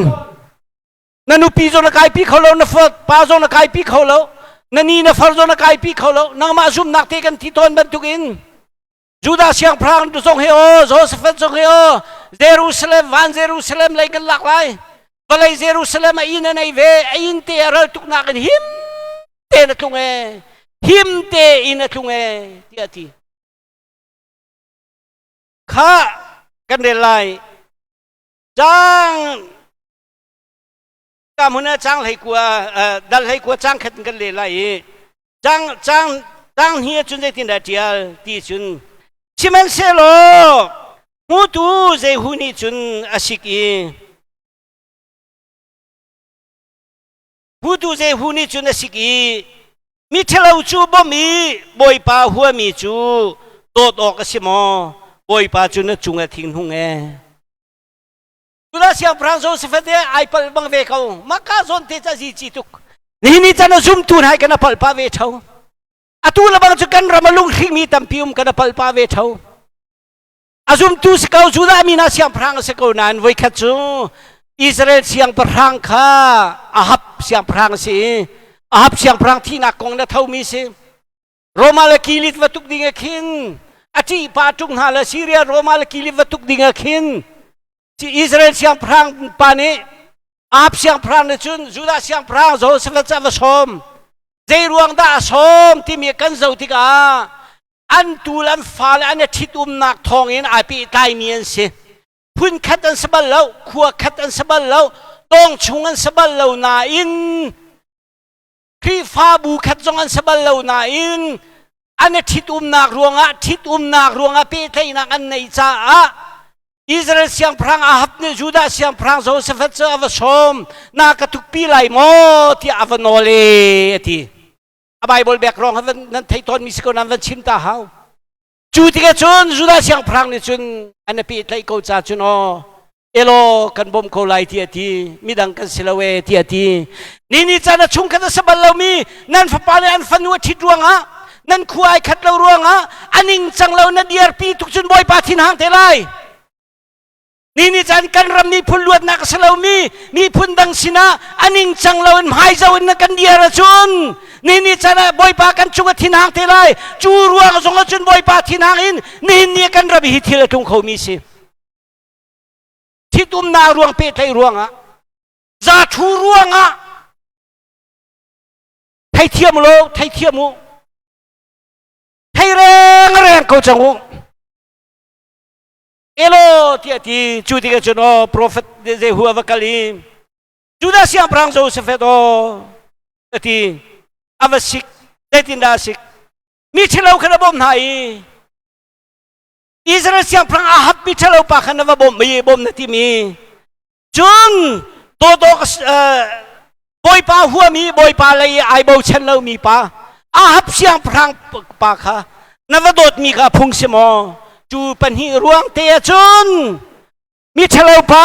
Na nupi zong na kaipi kho lo, na pa zong na kaipi kho lo, na ni na far zong na kaipi kho lo. Nangmah zumhnak te kan thi tawn bantukin Judah siangpahrang zong hi aw, Joseph zong hi aw, Jerusalem van Jerusalem lei kan lak lai. Vawlei Jerusalem a inn a nei ve, a inn te a ral tuknak in him tein a tlung e, him tein a tlung e, tiah a ti. Kha kan rel lai. Cang ka hmun ah cang hlei kua dal hlei kua cang khat in kan le lai i cang cang cang hi cun zeitin dah tial ti cun sihmanhsehlaw hmutu Jehu nih cun a sik i hmutu Jehu nih cun a sik i miṭhalo cu bawmh i Bawipa huami cu dawt awk a si maw Bawipa cu na cung ah thinghung e Judah siangpahrang Joseph te ai palh bang ve ko. Maka zawn te ca zi ci tuk. Nihin ni can a zumtu hna kan a palh pa ve tho. Atu le bang cu kan ram a lunghring mi tampi um kan a palh pa ve tho. A zumtu si ko Judah mi hna siangpahrang a si ko nain voikhat cu Israel siangpahrang kha Ahab siangpahrang a si i Ahab siangpahrang thihnak kong na thomi si. Roma le Kilit va tuk ding ah khin a ṭih pa ṭung hna le Syria Roma le Kilit va tuk ding ah khin Israel siangpahrang pa nih Ahab siangpahrang nih cun Judah siangpahrang Jehoshaphat cu a va sawm. Zei ruang dah a sawm timi kan zoh tikah an tu le an fale an i ṭhitumnak thawngin ai pehtlaimi an si. Phun khat an si bal lo, khua khat an si bal lo, tawng chung an si bal lo nain Khrihfabu khat zong an si bal lo nain an i ṭhitumnak ruangah ṭhitumnak ruangah pehtlaihnak an neih caah Israel siangpahrang Ahab nih Judah siangpahrang Jehoshaphat cu a va sawm na ka tukpi lai maw tiah a va nawl e a ti. A Bible background ha nan thei tawn mi si ko nan van chim ta hau. Cu tikah cun Judah siangpahrang nih cun an i pehtlaih ko ca cun aw elaw kan bawmh ko lai ti a ti midang kan si lo e ti a ti ni ni caan a chung khat a si bal lomi nan fapa le an fanu a ṭhit ruangah nan khua ai khat lo ruangah a ningcang lo na diarpi tuk cun Bawipa thinhang te lai ni ni caan kan ram miphun luatnak a si lomi miphun dang sinah a ningcang lo in hmaizo in na kan diar ahcun ni ni caan ah Bawipa kan cung a thinhang te lai cu ruang zong ah cun Bawipa thinhang in nihin ni kan ram hi thil a tlung khomi si. Thitumnak ruang pehtlaih ruangah zathu ruangah theithiam lo theithiam u thei reng reng ko cang u elo tiah ti cu tikah cun aw prophet Jehu a va kal i Judah siangpahrang Joseph aw a ti a va sik zeitindah a sik mi ṭhalo kha na bawmh hna i Israel siangpahrang Ahab mi ṭhalo pa kha na va bawmh i bawm na timi cun dawdawk Bawipa huami Bawipa lei ai bochan lomi pa Ahab siangpahrang pa kha na va dawtmi kha phung si maw cu pahnih ruang te ah cun mi ṭhalo pa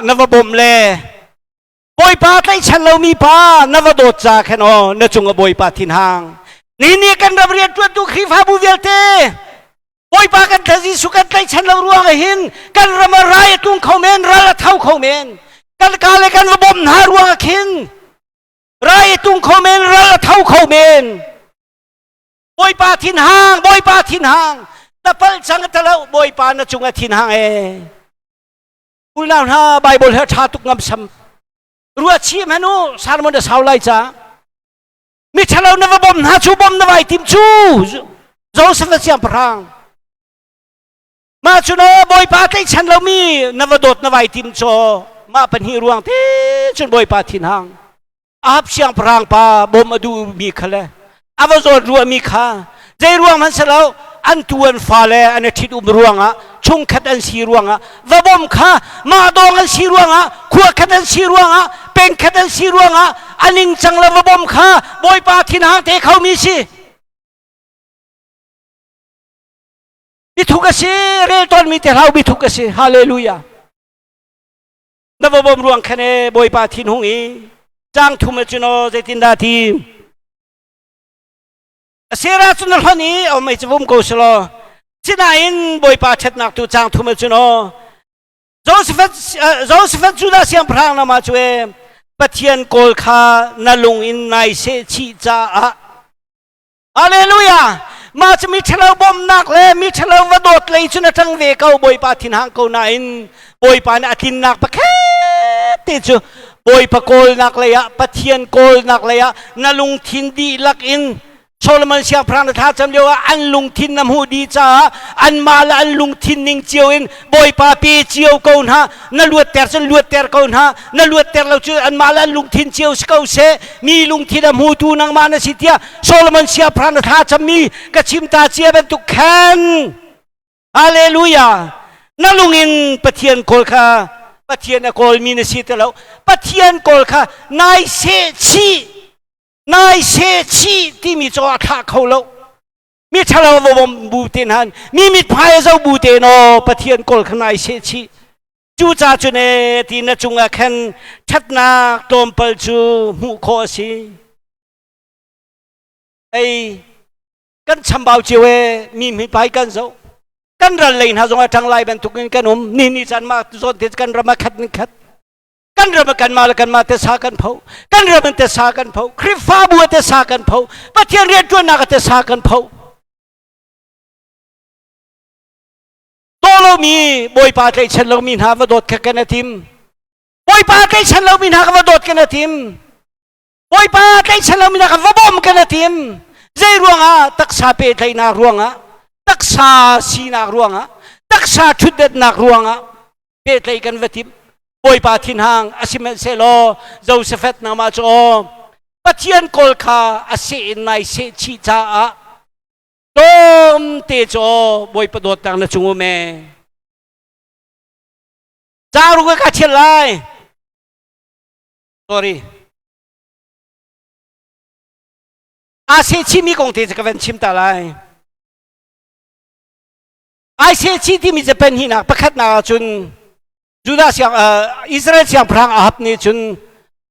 na va bawmh le Bawipa tlaihchan lomi pa na va dawt ca khan aw na cung ah Bawipa thinhang. Ni ni kan ram rianṭuantu Khrihfabu vialte Bawipa kan thla Jesuh kan tlaihchan lo ruang ah hin kan ram ah rai a tlung kho men, ral a tho kho men. Kan ka le kan va bawmh hna ruang ah khin rai a tlung kho men, ral a tho kho men. Bawipa thinhang, Bawipa thinhang. Na palh cang ta lo, Bawipa na cung ah thinhang ee. Unau hna Bible he ṭha tuk ngamsam. Ruah chih hmanh u, sermon a sau lai ca. Mi ṭhalo na va bawm hna cu bawm na vai tim cu. Joseph na siangpahrang. Mah cu na Bawipa tlaihchan lomi na va dawt na vai tim caw. Mah pahnih ruang te cun Bawipa thinhang. Ahab siangpahrang pa bawm a duhmi kha le a va zawn ruahmi kha zei ruang hmanh si lo an tu an fale an i ṭhit um ruangah chungkhat an si ruangah va bawm kha mah dawng an si ruangah khua khat an si ruangah peng khat an si ruangah a ningcang le va bawm kha Bawipa thinhang te khomi si biathuk a si rel tawnmi te hlau biathuk a si hallelujah Na va bawm ruang khan e Bawipa thinhung i cang thum cun aw zeitindah ti Sarah cu na hlonh i aw mei cu vum ko selaw sinain Bawipa ṭhatnak tu cang thum cun aw Joseph Joseph Judah siangpahrang nama cu e Pathian kawl kha na lung in nai seh chih caah Hallelujah! Mah cu mi ṭhalo bawmhnak le mi ṭhalo va dawt lei cun a ṭang ve ko Bawipa thinhang ko nain Bawipa nih a tlinnak pakhat te cu Bawipa kawlnak lei ah Pathian kawlnak lei ah na lungthin dihlak in Solomon siangpahrang na thlacam lio ah an lungthin na hmuh dih caah anmah le an lungthin ning cio in Bawipa pe cio ko hna na luatter cun luatter ko hna na luatter lo cu anmah le an lungthin cio si ko seh mi lungthin a hmutu nangmah na si tiah Solomon siangpahrang na thla cammi ka chim ta cia bantuk khan Hallelujah na lungin Pathian kawl kha Pathian a kawlmi na si ti lo Pathian kawl kha nai seh chih nai seh chih timi cu a thlah kho lo mi ṭhalo va bawm bu te hna mi mithmai a zoh bu te naw Pathian kawl kha nai seh chih cuca cun e ti na cungah khan ṭhatnak tlawmpal cu hmuh khawh a si ei kan chambau cio e mi hmai kan zoh kan ral lei hna zong a ṭang lai bantukin kan um ni ni caan mah zawn te kan ram a khat ni khat kan ram kan mah le kan mah te sa kan pho kan ram te sa kan pho Khrihfabu te sa kan pho Pathian rianṭuannak te sa kan pho daw lomi Bawipa tlaihchan lomi hna va dawt kha kan a tim Bawipa tlaihchan lomi hna ka va dawt kan a tim. Bawipa tlaihchan lomi nak va bawm kan a tim. Zei ruangah taksa pehtlaihnak ruangah, taksa sinak ruangah, taksa ṭhutdetnak ruangah pehtlaih kan va tim. Bawipa thinhang a sihmanhsehlaw Joseph nangmah cu aw Pathian kawl kha a seh in nai seh chih caah tlawmte cu aw Bawipa dawtnak na cung um ee. Ca rung ka thial lai. Sorry. Aa sehchihmi kong te cu ka van chim ta lai. Ai sehchih timi Japan hinak pakhatnak ahcun Judah siang Israel siangpahrang Ahab nih cun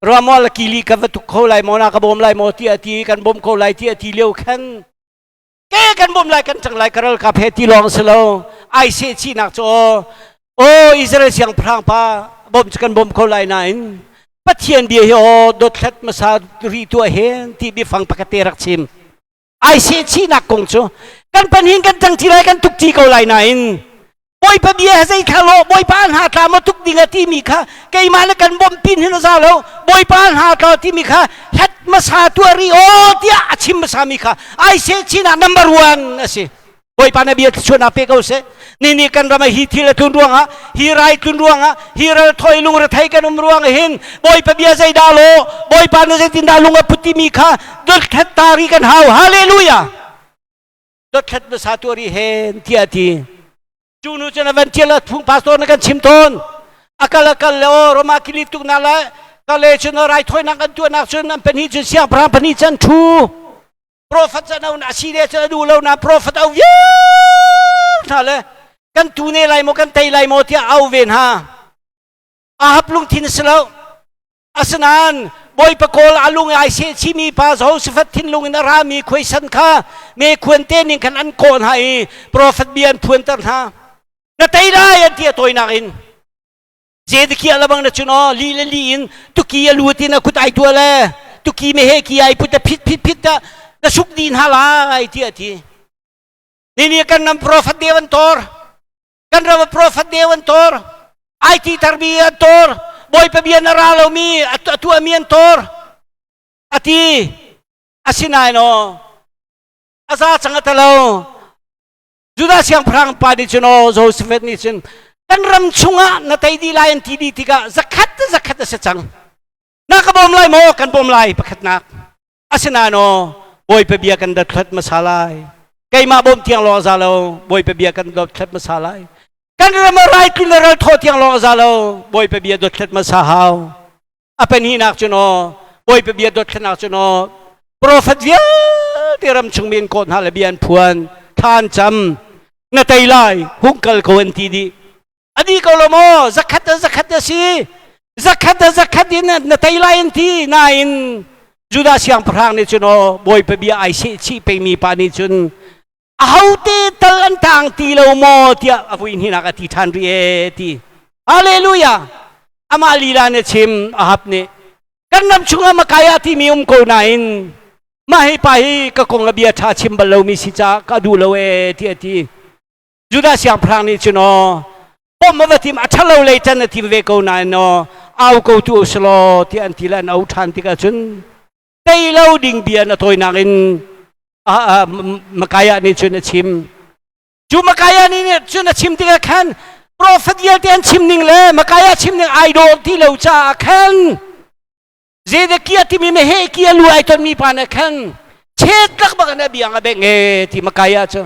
Ramual kili ka va tuk kho lai maw na ka bawm lai maw tiah ti kan bawm kho lai tiah ti lio khan ke kan bawm lai kan cang lai ka ralkap he ti lawng si lo ai sehchihnak cu aw aw Israel siangpahrang pa bawm cu kan bawm kho lai nain Pathian bia hi aw dothlat hmasa ri tuah hen ti biafang pakhat te rak chim ai sehchihnak kong cu kan panhin kan tang ti lai kan tuk ti ko lai nain Bawipa bia zei kha lo Bawipa hna tla maw tuk ding a timi kha keimah le kan bawmh pin hin a za lo Bawipa hna tla timi kha hlat hmasa tuah ri aw tiah a chim hmasa mi kha ai sehchihnak number one a si. Bawipa na bia thluachuahnak pe ko seh. Ni nih kan ram ah hi thil a tlun ruangah, hi rai tlun ruangah, hi ral thoi lungrethei kan um ruang hin Bawipa bia zeidah law, Bawipa na zeitindah lung a put timi kha dothlat ta ri kan hau. Hallelujah! Dothlat hmasa tuah ri hen tiah a ti. Cu nu cun a van ṭial a phung pastor na kan chim tawn. A kal a kal le aw Roma kilip tuk na le kale cun raithawinak an tuahnak cun an pahnih cun siangpahrang pahnih cun ṭhu. Profet cu an a si le cu a duh lo na profet au vial hna le kan tu ne lai maw kan tei lai maw tiah au ve hna. Ahab lungthin a si lo. Asinain Bawipa kawl a lung ai seh chimi pa Jehoshaphat thinlung in a rami khuaisan kha me khuan te ning khan an kawh hna i profet bia an phuanter hna. Na tei lai an ti a tawinak in. Zedekiah labang na cun aw li le li in tuki a lut in a kut ai tua le tuki me he ki ai put a phit phit phit ta na suk di hna lai ti a ti. Nini kan ram profet deu an tor. Kan ram profet deu an tor. Ai ti tarmi an tor. Bawipa bia na ra lomi a tuahmi an tor. A ti. Asinain aw a za cang a talo. Judah siangpahrang pa nih cun aw Joseph nih cun kan ram chungah na tei dih lai an ti dih tikah zakhat zakhat a si cang. Na ka bawm lai maw? Kan bawm lai pakhatnak. Asinain aw Bawipa bia kan dothlat hmasa lai. Keimah bawm tiang lawng a za lo. Bawipa bia kan dothlat hmasa lai. Kan ram a rai tlun le ral thawh tiang lawng a za lo. Bawipa bia dothlat hmasa hau. A pahnihnak cu naw Bawipa bia dothlatnak cu naw profet vialte ram chung mi an kawh hna le bia an phuan thla an cam na tei lai hung kal ko an ti dih a dih ko lo maw zakhat a zakhat a si zakhat a zakhat in na tei lai an ti nain Judah siangpahrang nih cun aw Bawipa bia ai seh chih pengmi pa nih cun ahote tal an tang ti lo maw tiah a vui hninak a ti ṭhan rih ee ti. Hallelujah! Amah lila nih chim Ahab nih kan ram chungah Makaya timi um ko nain mah hi pa hi ka kong a bia ṭha chim bal lomi si caah ka duh lo ee ti a ti. Judah siangpahrang nih cun aw bawmh a va tim a ṭhalo lei ṭan a tim ve ko nain aw au ko tu usulaw tiah an ti le an au ṭhan tikah cun tei lo ding bia na tawinak in Makaya nih cun a chim. Cu Makaya nih cun a chim tikah khan profet vialte an chim ning le Makaya chim ning ai dawh ti lo caah khan Zedekiah timi meheh ki a lu ai tonmi pa nih khan chet lak bak in a biang a bengh e ti Makaya cu.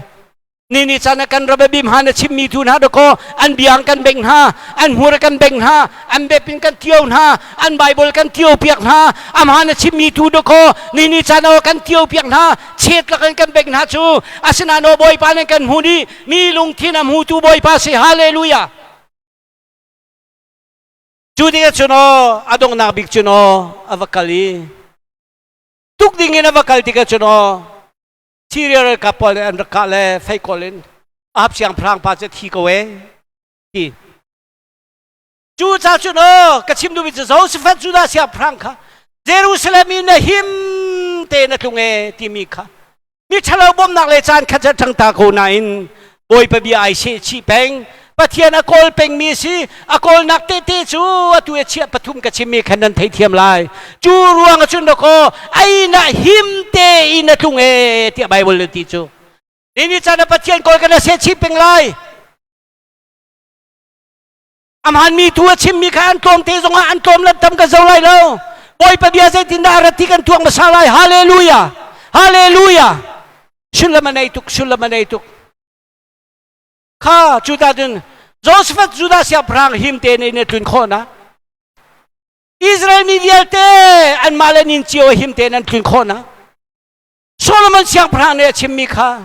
Ni ni caan ah kan ram bim han a chimmi tu hna dakaw an biang kan beng hna, an hmur kan beng hna, an bep in kan tio hna, an Bible kan tio piak hna, amhan a chimmi tu dakaw ni ni caan ah kan tio piak hna, chet lak in kan beng hna cu asinain aw Bawipa nih kan hmu dih, mi lungthin a hmutu Bawipa si hallelujah. Cu ding cun aw a donghnak bik cun aw a va kal i tuk ding in a va kal tikah cun aw Syria ralkap pawl nih an rak kah le feikawl in Ahab siangpahrang pa cu thi ko e ti. Cu ca cun aw ka chim duhmi cu Josephat Judah siangpahrang kha Jerusalem i na him te na tlung e timi kha mi ṭhalo bawmhnak le caan khat cu ṭang ta ko nain Bawipa bia ai seh chih peng. Pathian a kawl pengmi si. A kawlnak tehte cu atu e chiah pathum ka chimmi khan nan theithiam lai. Cu ruang ah cun dakaw ei na him te in a tlung e tiah Bible an ti cu. Ni ni caan ah Pathian kawl kan a se chih peng lai. Amhan mi tu a chimmi kha an tlawm te zongah an tlawm lan tam kan zo lai lo. Bawipa bia zeitindah a rat ti kan tuak hmasa lai. Hallelujah! Hallelujah! Sullam a nei tuk, sullam a nei tuk. Kha Judah cun Joseph Judah siangpahrang him te in a tlun khawh na. Israel mi vialte anmah le nin cio him tein an tlun khawh na. Solomon siangpahrang nih a chimmi kha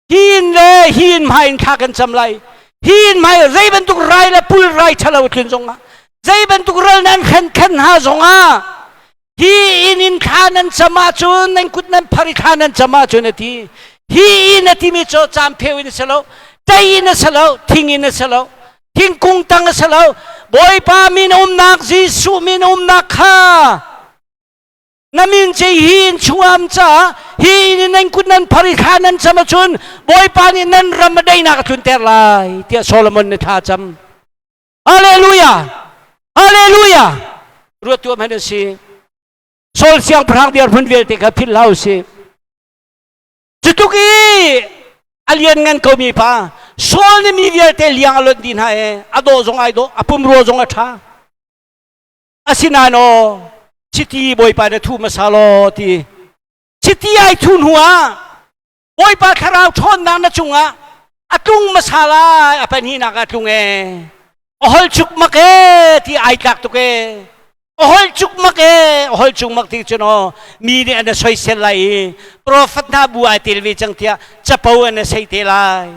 Hin le hin hmai in thla kan cam lai. Hin hmai zei bantuk rai le pul rai ṭhalo tlun zongah zei bantuk ral nan khen khen hna zongah hi inn in thla nan cam ahcun nan kut nan phar i thla nan cam ahcun a ti. Hi inn a timi cu caampheu in a si lo, tei in a si lo, thing in a si lo, thingkung tang a si lo. Bawipa min umnak Jesuh min umnak kha Na min cu hi inn chungah um caah hi inn in nan kut nan phar i thla nan cam ahcun Bawipa nih nan ram a daihnak a tlunter lai tiah Solomon nih thla a cam. Hallelujah! Hallelujah! Ruat tuah hmanh a si. Saul siangpahrang dirhmun vialte kha philh hlah u sih. Cutuk i a lianngan komi pa Saul nih mi vialte liang a lonh dih hna i a dawh zong ai dawh, a pumrua zong a ṭha. Asinain aw chiti Bawipa na thu hmasa law ti chiti ai thu hnu ah Bawipa thlarau ṭhawnnak na cungah a tlung hmasa lai a pahnihnak ah tlung e a hol chuk mak e ti ai tlak tuk e a hol chuk mak e a hol chung mak ti cun aw mi nih an soisel lai i profet hna bu ai tel ve cang tiah capo an sei te lai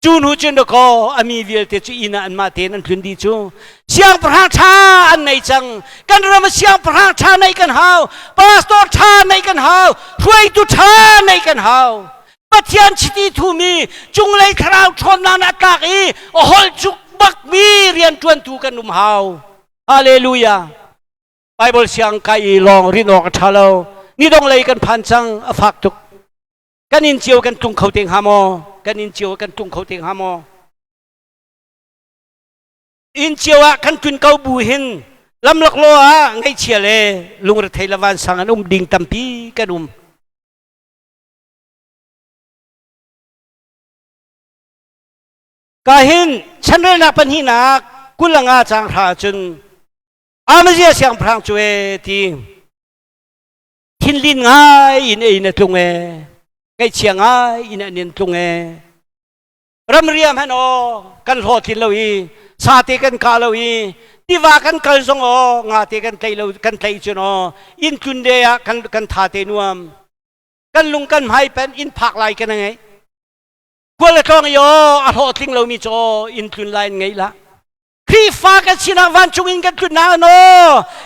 Cu hnu cun dakaw a mi vialte cu inn ah anmah tein an tlun dih cu. Siangpahrang ṭha an nei cang. Kan ram ah siangpahrang ṭha neih kan hau. Pastor ṭha neih kan hau. Hruaitu ṭha neih kan hau. Pathian chiti thumi cunglei thlarau ṭhawnnak a tlak i a holh cuk bakmi rianṭuantu kan um hau. Hallelujah. Bible siang kai i lawng rin awk a ṭha lo. Nidong lei kan phan cang a fak tuk. Kan inn cio kan tlung kho te hnga maw? Kan inn cio kan tlung kho te hnga maw? Inn cio ah kan tlun ko bu hin lamlak law ah ngaihchia le lungrethei le vansang an um ding tampi kan um. Ka hin chanrelnak pahnihnak 25 caang hra cun Amazia siangpahrang cu e ti thinlin ngai in ei na tlung e ngaihchia ngai in an in tlung e ramriam han aw kan hlawhtlin lo i sate kan kah lo i tiva kan kal zong aw nga te kan tlai lo kan tlai cun aw inn tlun le ah kan kan tha te nuam kan lung kan hmai pen inn phak lai kan ngei kual le tlawng i aw a hlawhtling lomi cu aw inn tlun lai in ngei la Khrihfa kan sinak vancung in kan tlunnak no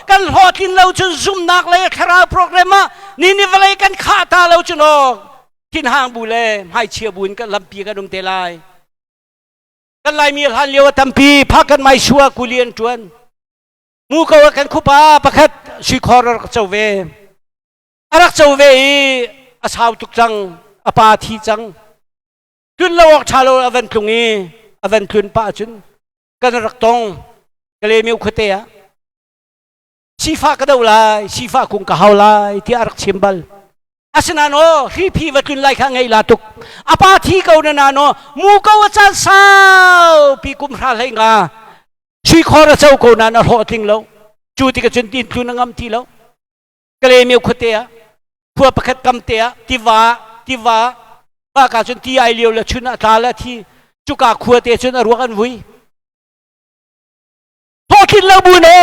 kan hlawhtlin lo cun zumnak le thlarau program ah ni ni vawlei kan khah ta lo cun aw thinhang bu le hmaichia bu in kan lampi kan um te lai kan laimi hlan lio a tampi phak kan mai sua kuli an tuan mu ko ah kan khupa pakhat suikhor a rak co ve a rak co ve i a sau tuk cang a pa thi cang tlun lo awk ṭha lo a van tlung i a van tlun pah cun kan rak tong Kalemiu khuate ah sifah ka do lai sifah kung ka hau lai tiah a rak chim bal asinain aw hriphi va tlun lai kha ngei la tuk a pa thi ko na na no mu ko a caan saupi kum hra hlei nga sui khor a co ko nan a hlawh tling lo cu tikah cun tin tlun a ngam ti lo Kalemiu khuate ah khua pakhat kam te ah tiva tiva pa ka cun ti ai lio le chun a tla le thi cuka khua te cun a ruak an vui hlawhtlin lo bu no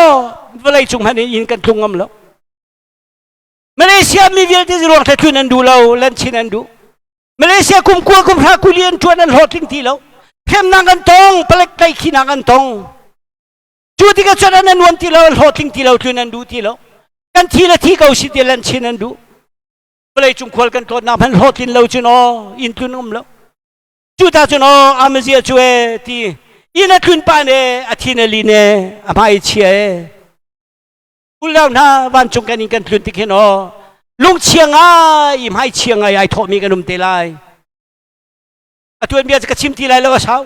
vawlei cung hmanh in kan tlung ngam lo Malaysia mi vialte ruang tle tlun an duh lo lan chin an duh Malaysia kum kua kum hra kuli an tuan an hlawhtling ti lo hremnak an tong palek tlaihkhinak an tong Cu tikah cun an nuam ti lo, an hlawhtling ti lo, tlun an duh ti lo. Kan thi le thi ko si ti lan chin an duh. Vawlei cung khual kan tlawnnak hmanh hlawhtlin lo cun aw inn tlun um lo. Cu ta cun aw amazia cu e ti inn a tlun pa ne a thin a lin e a hmai chia e. Ulau hna vancung kan in kan tlun tik hin aw lungchia ngai hmai chia ngai ai thawhmi kan um te lai. A tuanbia cu ka chim ti lai lo a sau.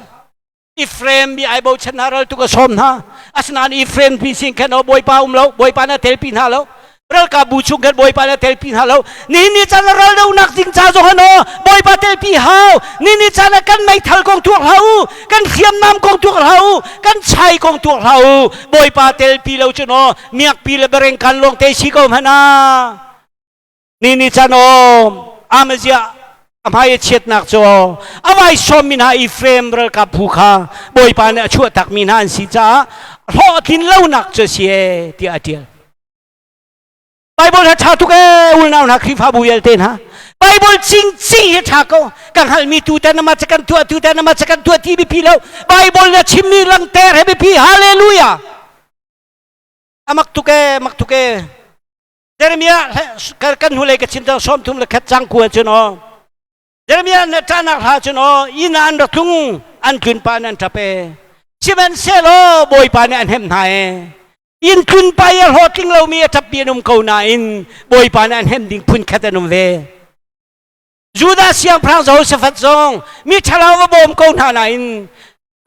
Ephraim mi ai bochan hna ral tu ka sawm hna. Asinain Ephraim mi sin khan o Bawipa um lo, Bawipa na telpi hna lo. Ralkapbu chung khan Bawipa na telpi hna lo. Nihin ni caan ral donak ding ca zong han o Bawipa telpi hau. Nihin ni caan ah kan meithal kong tuak hlah u, kan hriamnam kong tuak hlah u, kan chai kong tuak hlah u. Bawipa telpi lo cun o miakpi le bereng kan lawng te si ko hmanh ah. Ni ni chan aw Amaziah a hmai a chiatnak cu a vai sawmmi hna Ephraim ralkap phu kha Bawipa nih a chuahtakmi hna an si caah hlawhtlin lonak cu a si ee tiah a ṭial. Bible hi ṭha tuk ee unau hna Khrihfabu vialte hna. Bible cingcing hi ṭha ko. Ka hngalhmi tutan ama ca kan tuah tutan ama ca kan tuah ti biapi lo. Bible na chimmi langter he biapi. Hallelujah. Amak tuk ee, mak tuk ee. Jeremiah kan hnulei ka chim cang 31 cang kua cun aw Jeremiah na ṭahnak hla cun aw inn ah an ra tlung an tlun pa an ṭap e sihmanhsehlaw Bawipa nih an hnemh hna e inn tlun pa i a hlawhtling lomi a ṭapmi an um ko nain Bawipa nih an hnemh ding phun khat an um ve Judah siangpahrang Jehoshaphat zong mi ṭhalo va bawm ko hna nain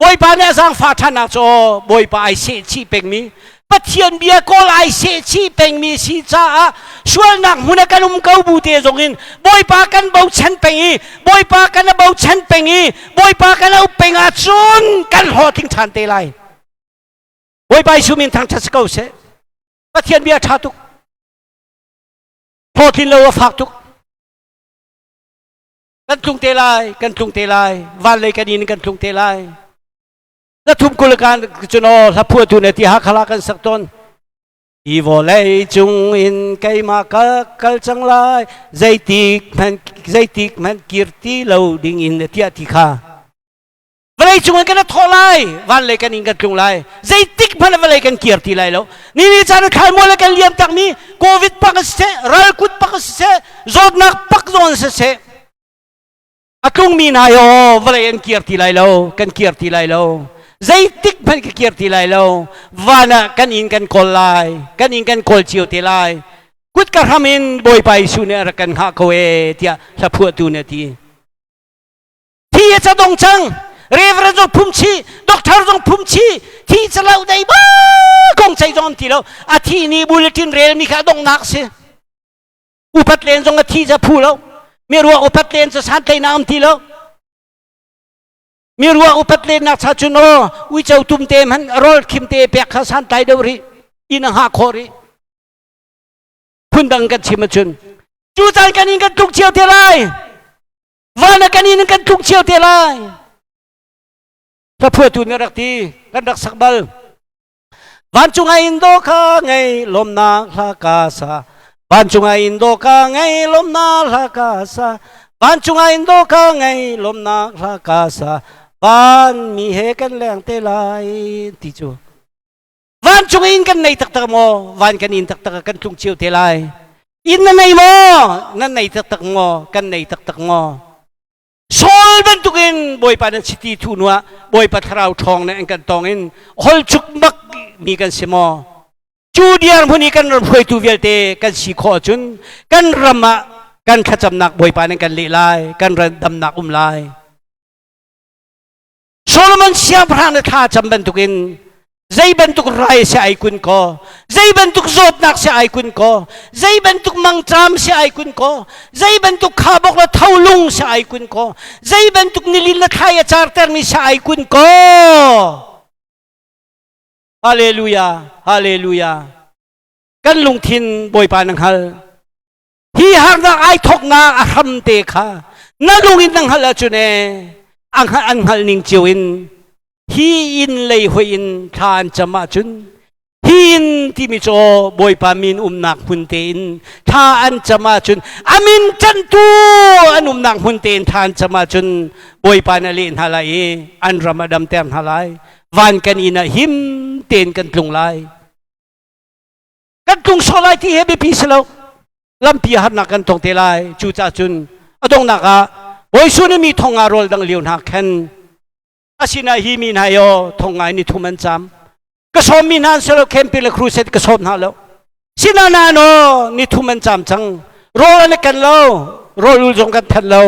Bawipa nih a zaangfah ṭhannak cu Bawipa ai sehchih pengmi Pathian bia kawl ai sehchih pengmi si caah sualnak hmun ah kan um ko bu te zong in Bawipa kan bochan peng i Bawipa kan a bochan peng i Bawipa kan auh peng ahcun kan hlawhtling ṭhan te lai. Bawipa Jesuh min thangṭhat si ko seh. Pathian bia ṭha tuk. Hlawhtlin lo a fak tuk. Kan tlung te lai, kan tlung te lai, van lei kan in kan tlung te lai. Na thum kul kan cun aw hla phuahtu ne ti hakhala kan sak tawn. Hi vawlei cung in keimah ka kal cang lai, zeitik hmanh zeitik hmanh kir ti lo ding in tiah ti kha. Vawlei cung in kan thawh lai, van lei kan in kan tlung lai. Zeitik hmanh vawlei kan kir ti lai lo. Ni ni caan thlaimual kan liam takmi COVID pak siseh, ralkut pak siseh, zawtnak pak zawn siseh, a tlungmi hna yo vawlei an kir ti lai lo, kan kir ti lai lo. Zeitik hmanh ka kir ti lai lo. Van ah kan inn kan kawl lai, kan inn kan kawl cio te lai. Kut ka hram in Bawipa Jesuh nih a rak kan hngah ko ee tiah hla phuahtu nih a ti. Thi a ca dong cang. Reverend zong phum chi, doctor zong phum chi, thi ca lo dei ba kong chei zong ti lo. A thi ni bulletin rel mi kha dongnak si. Upat len zong a thi ca phu lo. Mi ruak upat len ca san tlei na um ti lo. Mi ruak upat len nak cha chun o uico tum te man rol khim te pek kha san tlai deuh ri. Inn a hngah khawh ri. Phundang kan chim ahcun cu caan kan in kan tluk cio te lai. Van ah kan in kan tlung cio te lai. Hlaphuatu nih rak ti kan rak sak bal. Vancung ah in do ka ngei lawmnak hla ka sa. Vancung ah in do ka ngei lawmnak hla ka sa. Vancung ah in do ka ngei lawmnak hla ka sa. Van mi he kan leng te lai ti cu. Vancung in kan nei taktak maw? Van kan in taktak kan tlung cio te lai. Inn na nei maw? Nan nei taktak maw? Kan nei taktak maw? Saul bantukin Bawipa nan chiti thu hnuah Bawipa thlarau ṭhawng nih an kan tong in hol cukmak mi kan si maw? Cu dirhmun i kan ram hruaitu vialte kan si khawh ahcun kan ram ah kan thlacamnak Bawipa nih kan leh lai, kan ram damnak um lai. Solomon siangpahrang na thla cam bantukin zei bantuk rai si ai kun ko zei bantuk zawtnak si ai kun ko zei bantuk mangṭam si ai kun ko zei bantuk khabok le tholung si ai kun ko zei bantuk nilin le thlai a cartermi si ai kun ko. Hallelujah, hallelujah. Kan lungthin Bawipa na hngal. Hi harnak ai thoknak a hram te kha na lung in na hngalh ahcun ee an hngalh ning cio in hi inn lei hoi in thla an cam ahcun hi inn timi cu Bawipa min umnak hmun tein thla an cam ahcun a min ṭanhtu an umnak hmun tein thla an cam ahcun Bawipa na leh hna lai i an ram a damter hna lai. Van kan inn ah him tein kan tlung lai. Kan tlung sawh lai ti he biapi si lo. Lampi harnak kan tong te lai. Cucaah cun a donghnak ah Bawi Jesuh nih mi thong nga rawl dang lio hna khan asina hi mi hna yo thong ngai ni thum an cam. Ka sawm mi hna an si lo, camping le crusade ka sawm hna lo. Sina na no ni thum an cam cang. Rawl an kan lo, rawl ul zong kan than lo.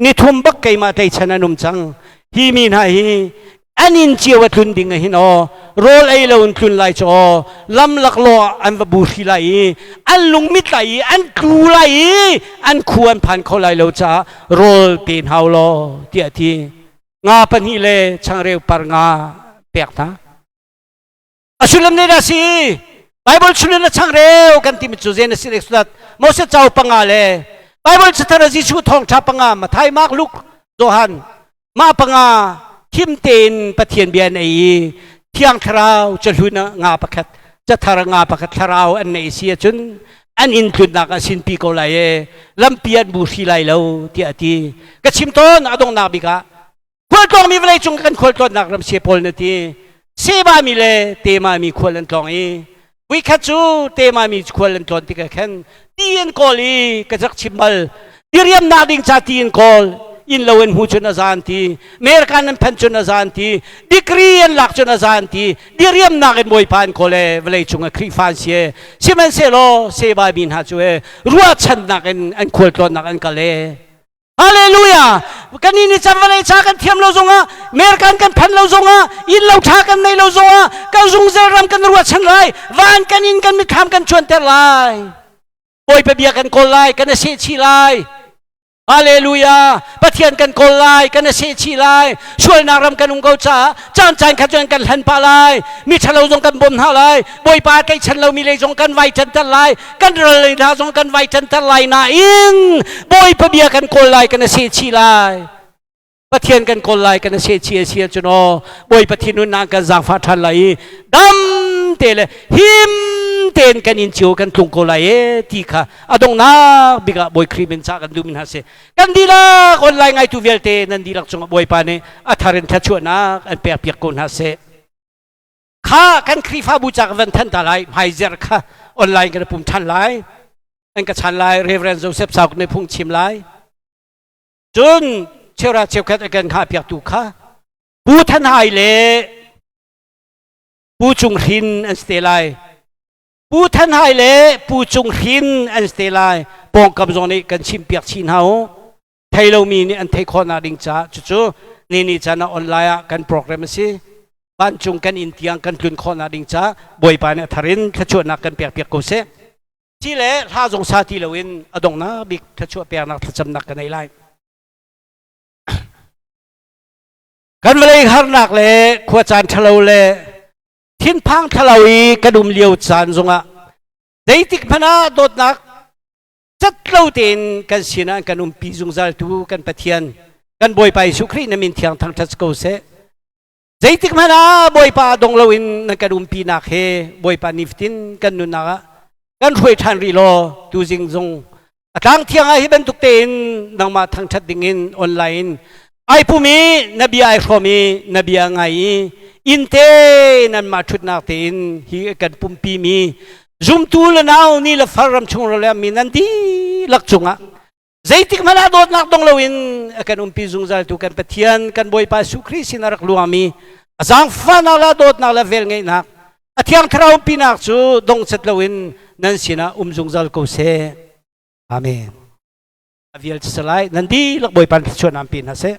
Nithum bak keimah tleichan an um cang. Hi mi hna hi an inn cio a tlun ding hin aw rawl ei lo in tlun lai cu aw lam laklawh ah an va buhri lai i an lungmit lai i an tlu lai i an khu an phan kho lai lo caah rawl pe hna u law tiah a ti. Nga pahnih le changreu par nga pek hna. A sullam nih dah si? Bible chungin a changreu kan timi cu zen a si sulat Moses cau panga le Bible cathar a Jesuh thawngṭha panga Mathai, Mark, Luke, Johan mah panga khim tein Pathian bia an ei i Thiang Thlarau cahlun ah nga pakhat cathar nga pakhat thlarau an neih si ahcun an inn tlunnak ah sinpi ko lai e lampi an bu hri lai lo tiah a ti. Ka chim tawn a donghnak bik ah Khualtlawngmi vawleicung kan khualtlawnnak ram se pawl na ti. Seba mi le Tema mi khual an tlawng i vuikhat cu Tema mi khual an tlawn tikah khan ti an kawl i ka rak chim bal. Diriamnak ding ca ti an kawl. Inn lo an hmu cun a zan ti. American an phanh cun a zan ti. Degree an lak cun a zan ti. Diriamnak in Bawipa an kawl e vawleicung a Khrihfa an si e. Sihmanhsehlaw Seba mi hna cu e ruahchannak in an khualtlawnnak an kal e. Hallelujah! Kan nih can vawlei ca kan thiam lo zongah, American kan phan lo zongah, inn lo ṭha kan nei lo zongah, kan zungzal ram kan ruahchan lai, van kan inn kan mitthlam kan cuanter lai. Bawipa bia kan kawl lai, kan i sehchih lai. Hallelujah! Pathian kan kawl lai, kan i sehchih lai. Sualnak ram kan um ko caah caan caan khat cun kan hlan pah lai. Mi ṭhalo zong kan bawm hna lai. Bawipa tlaihchan lomi lei zong kan vai ṭanter lai. Kan ral lei hna zong kan vai ṭanter lai nain Bawipa bia kan kawl lai, kan i sehchih lai. Pathian kan kawl lai, kan i sehchih a si ahcun aw Bawipa thinhunnak kan zaangfah ṭhan lai i dam te le him tein kan inn cio kan tlung ko lai e ti kha a donghnak bik ah Bawi Khrih min ca kan duhmi hna si. Kan dihlak online ngaitu vialte nan dihlak cungah Bawipa nih a thar in thluachuahnak an pekpiak ko hna seh. Kha kan Khrihfabu ca ka van than ta lai hmaizer kha online kan pum than lai. An ka chan lai Reverend Joseph Sauk nih phung chim lai. Cun cheura cheukhat a kan hngah piaktu kha Pu Than Hai le Pu Cung Hrin an si te lai. Pu Than Hai le Pu Cung Hrin an si te lai. Pawngkam zong nih kan chimpiak chih hna u. Thei lomi nih an theih khawhnak ding caah cucu ni ni caan ah online ah kan program a si. Vancung kan inn tiang kan tlun khawhnak ding caah Bawipa nih a thar in thluachuahnak kan pekpiak ko seh. Ci le hla zong sa ti loin a donghnak bik thluachuah peknak thlacamnak ka nei lai. Kan vawlei harnak le khuacaan ṭhalo le thinphang ṭhalo i kan um lio caan zongah zeitik hmanh ah dawtnak cat lo tein kan sinah kan umpi zungzal tu kan Pathian kan Bawipa Jesuh Khrih na min thiang thangṭhat ko seh. Zeitik hmanh ah Bawipa dong loin nan kan umpinak he Bawipa nifatin kan nunnak ah kan hruai ṭhan rih law tuzing zong a tlang thiang ah hi bantuk tein nangmah thangṭhat dingin online ai pum i na bia ai hrawm i na bia ngai i inn te nanmah ṭhutnak tein hi kan pumpi mi zumtu le nau ni le far ram chung le mi nan dihlak cungah zeitik hmanh ah dawtnak dong loin a kan umpi zungzal tu kan Pathian kan Bawipa Jesuh Khrih sin a rak luangmi a zaangfahnak le dawtnak le velngeihnak a thiang thlarau umpinak cu dongcat loin nan sinah um zungzal ko seh. Amen. A vial salai nan dihlak Bawipa thluachuah nan pe hna seh.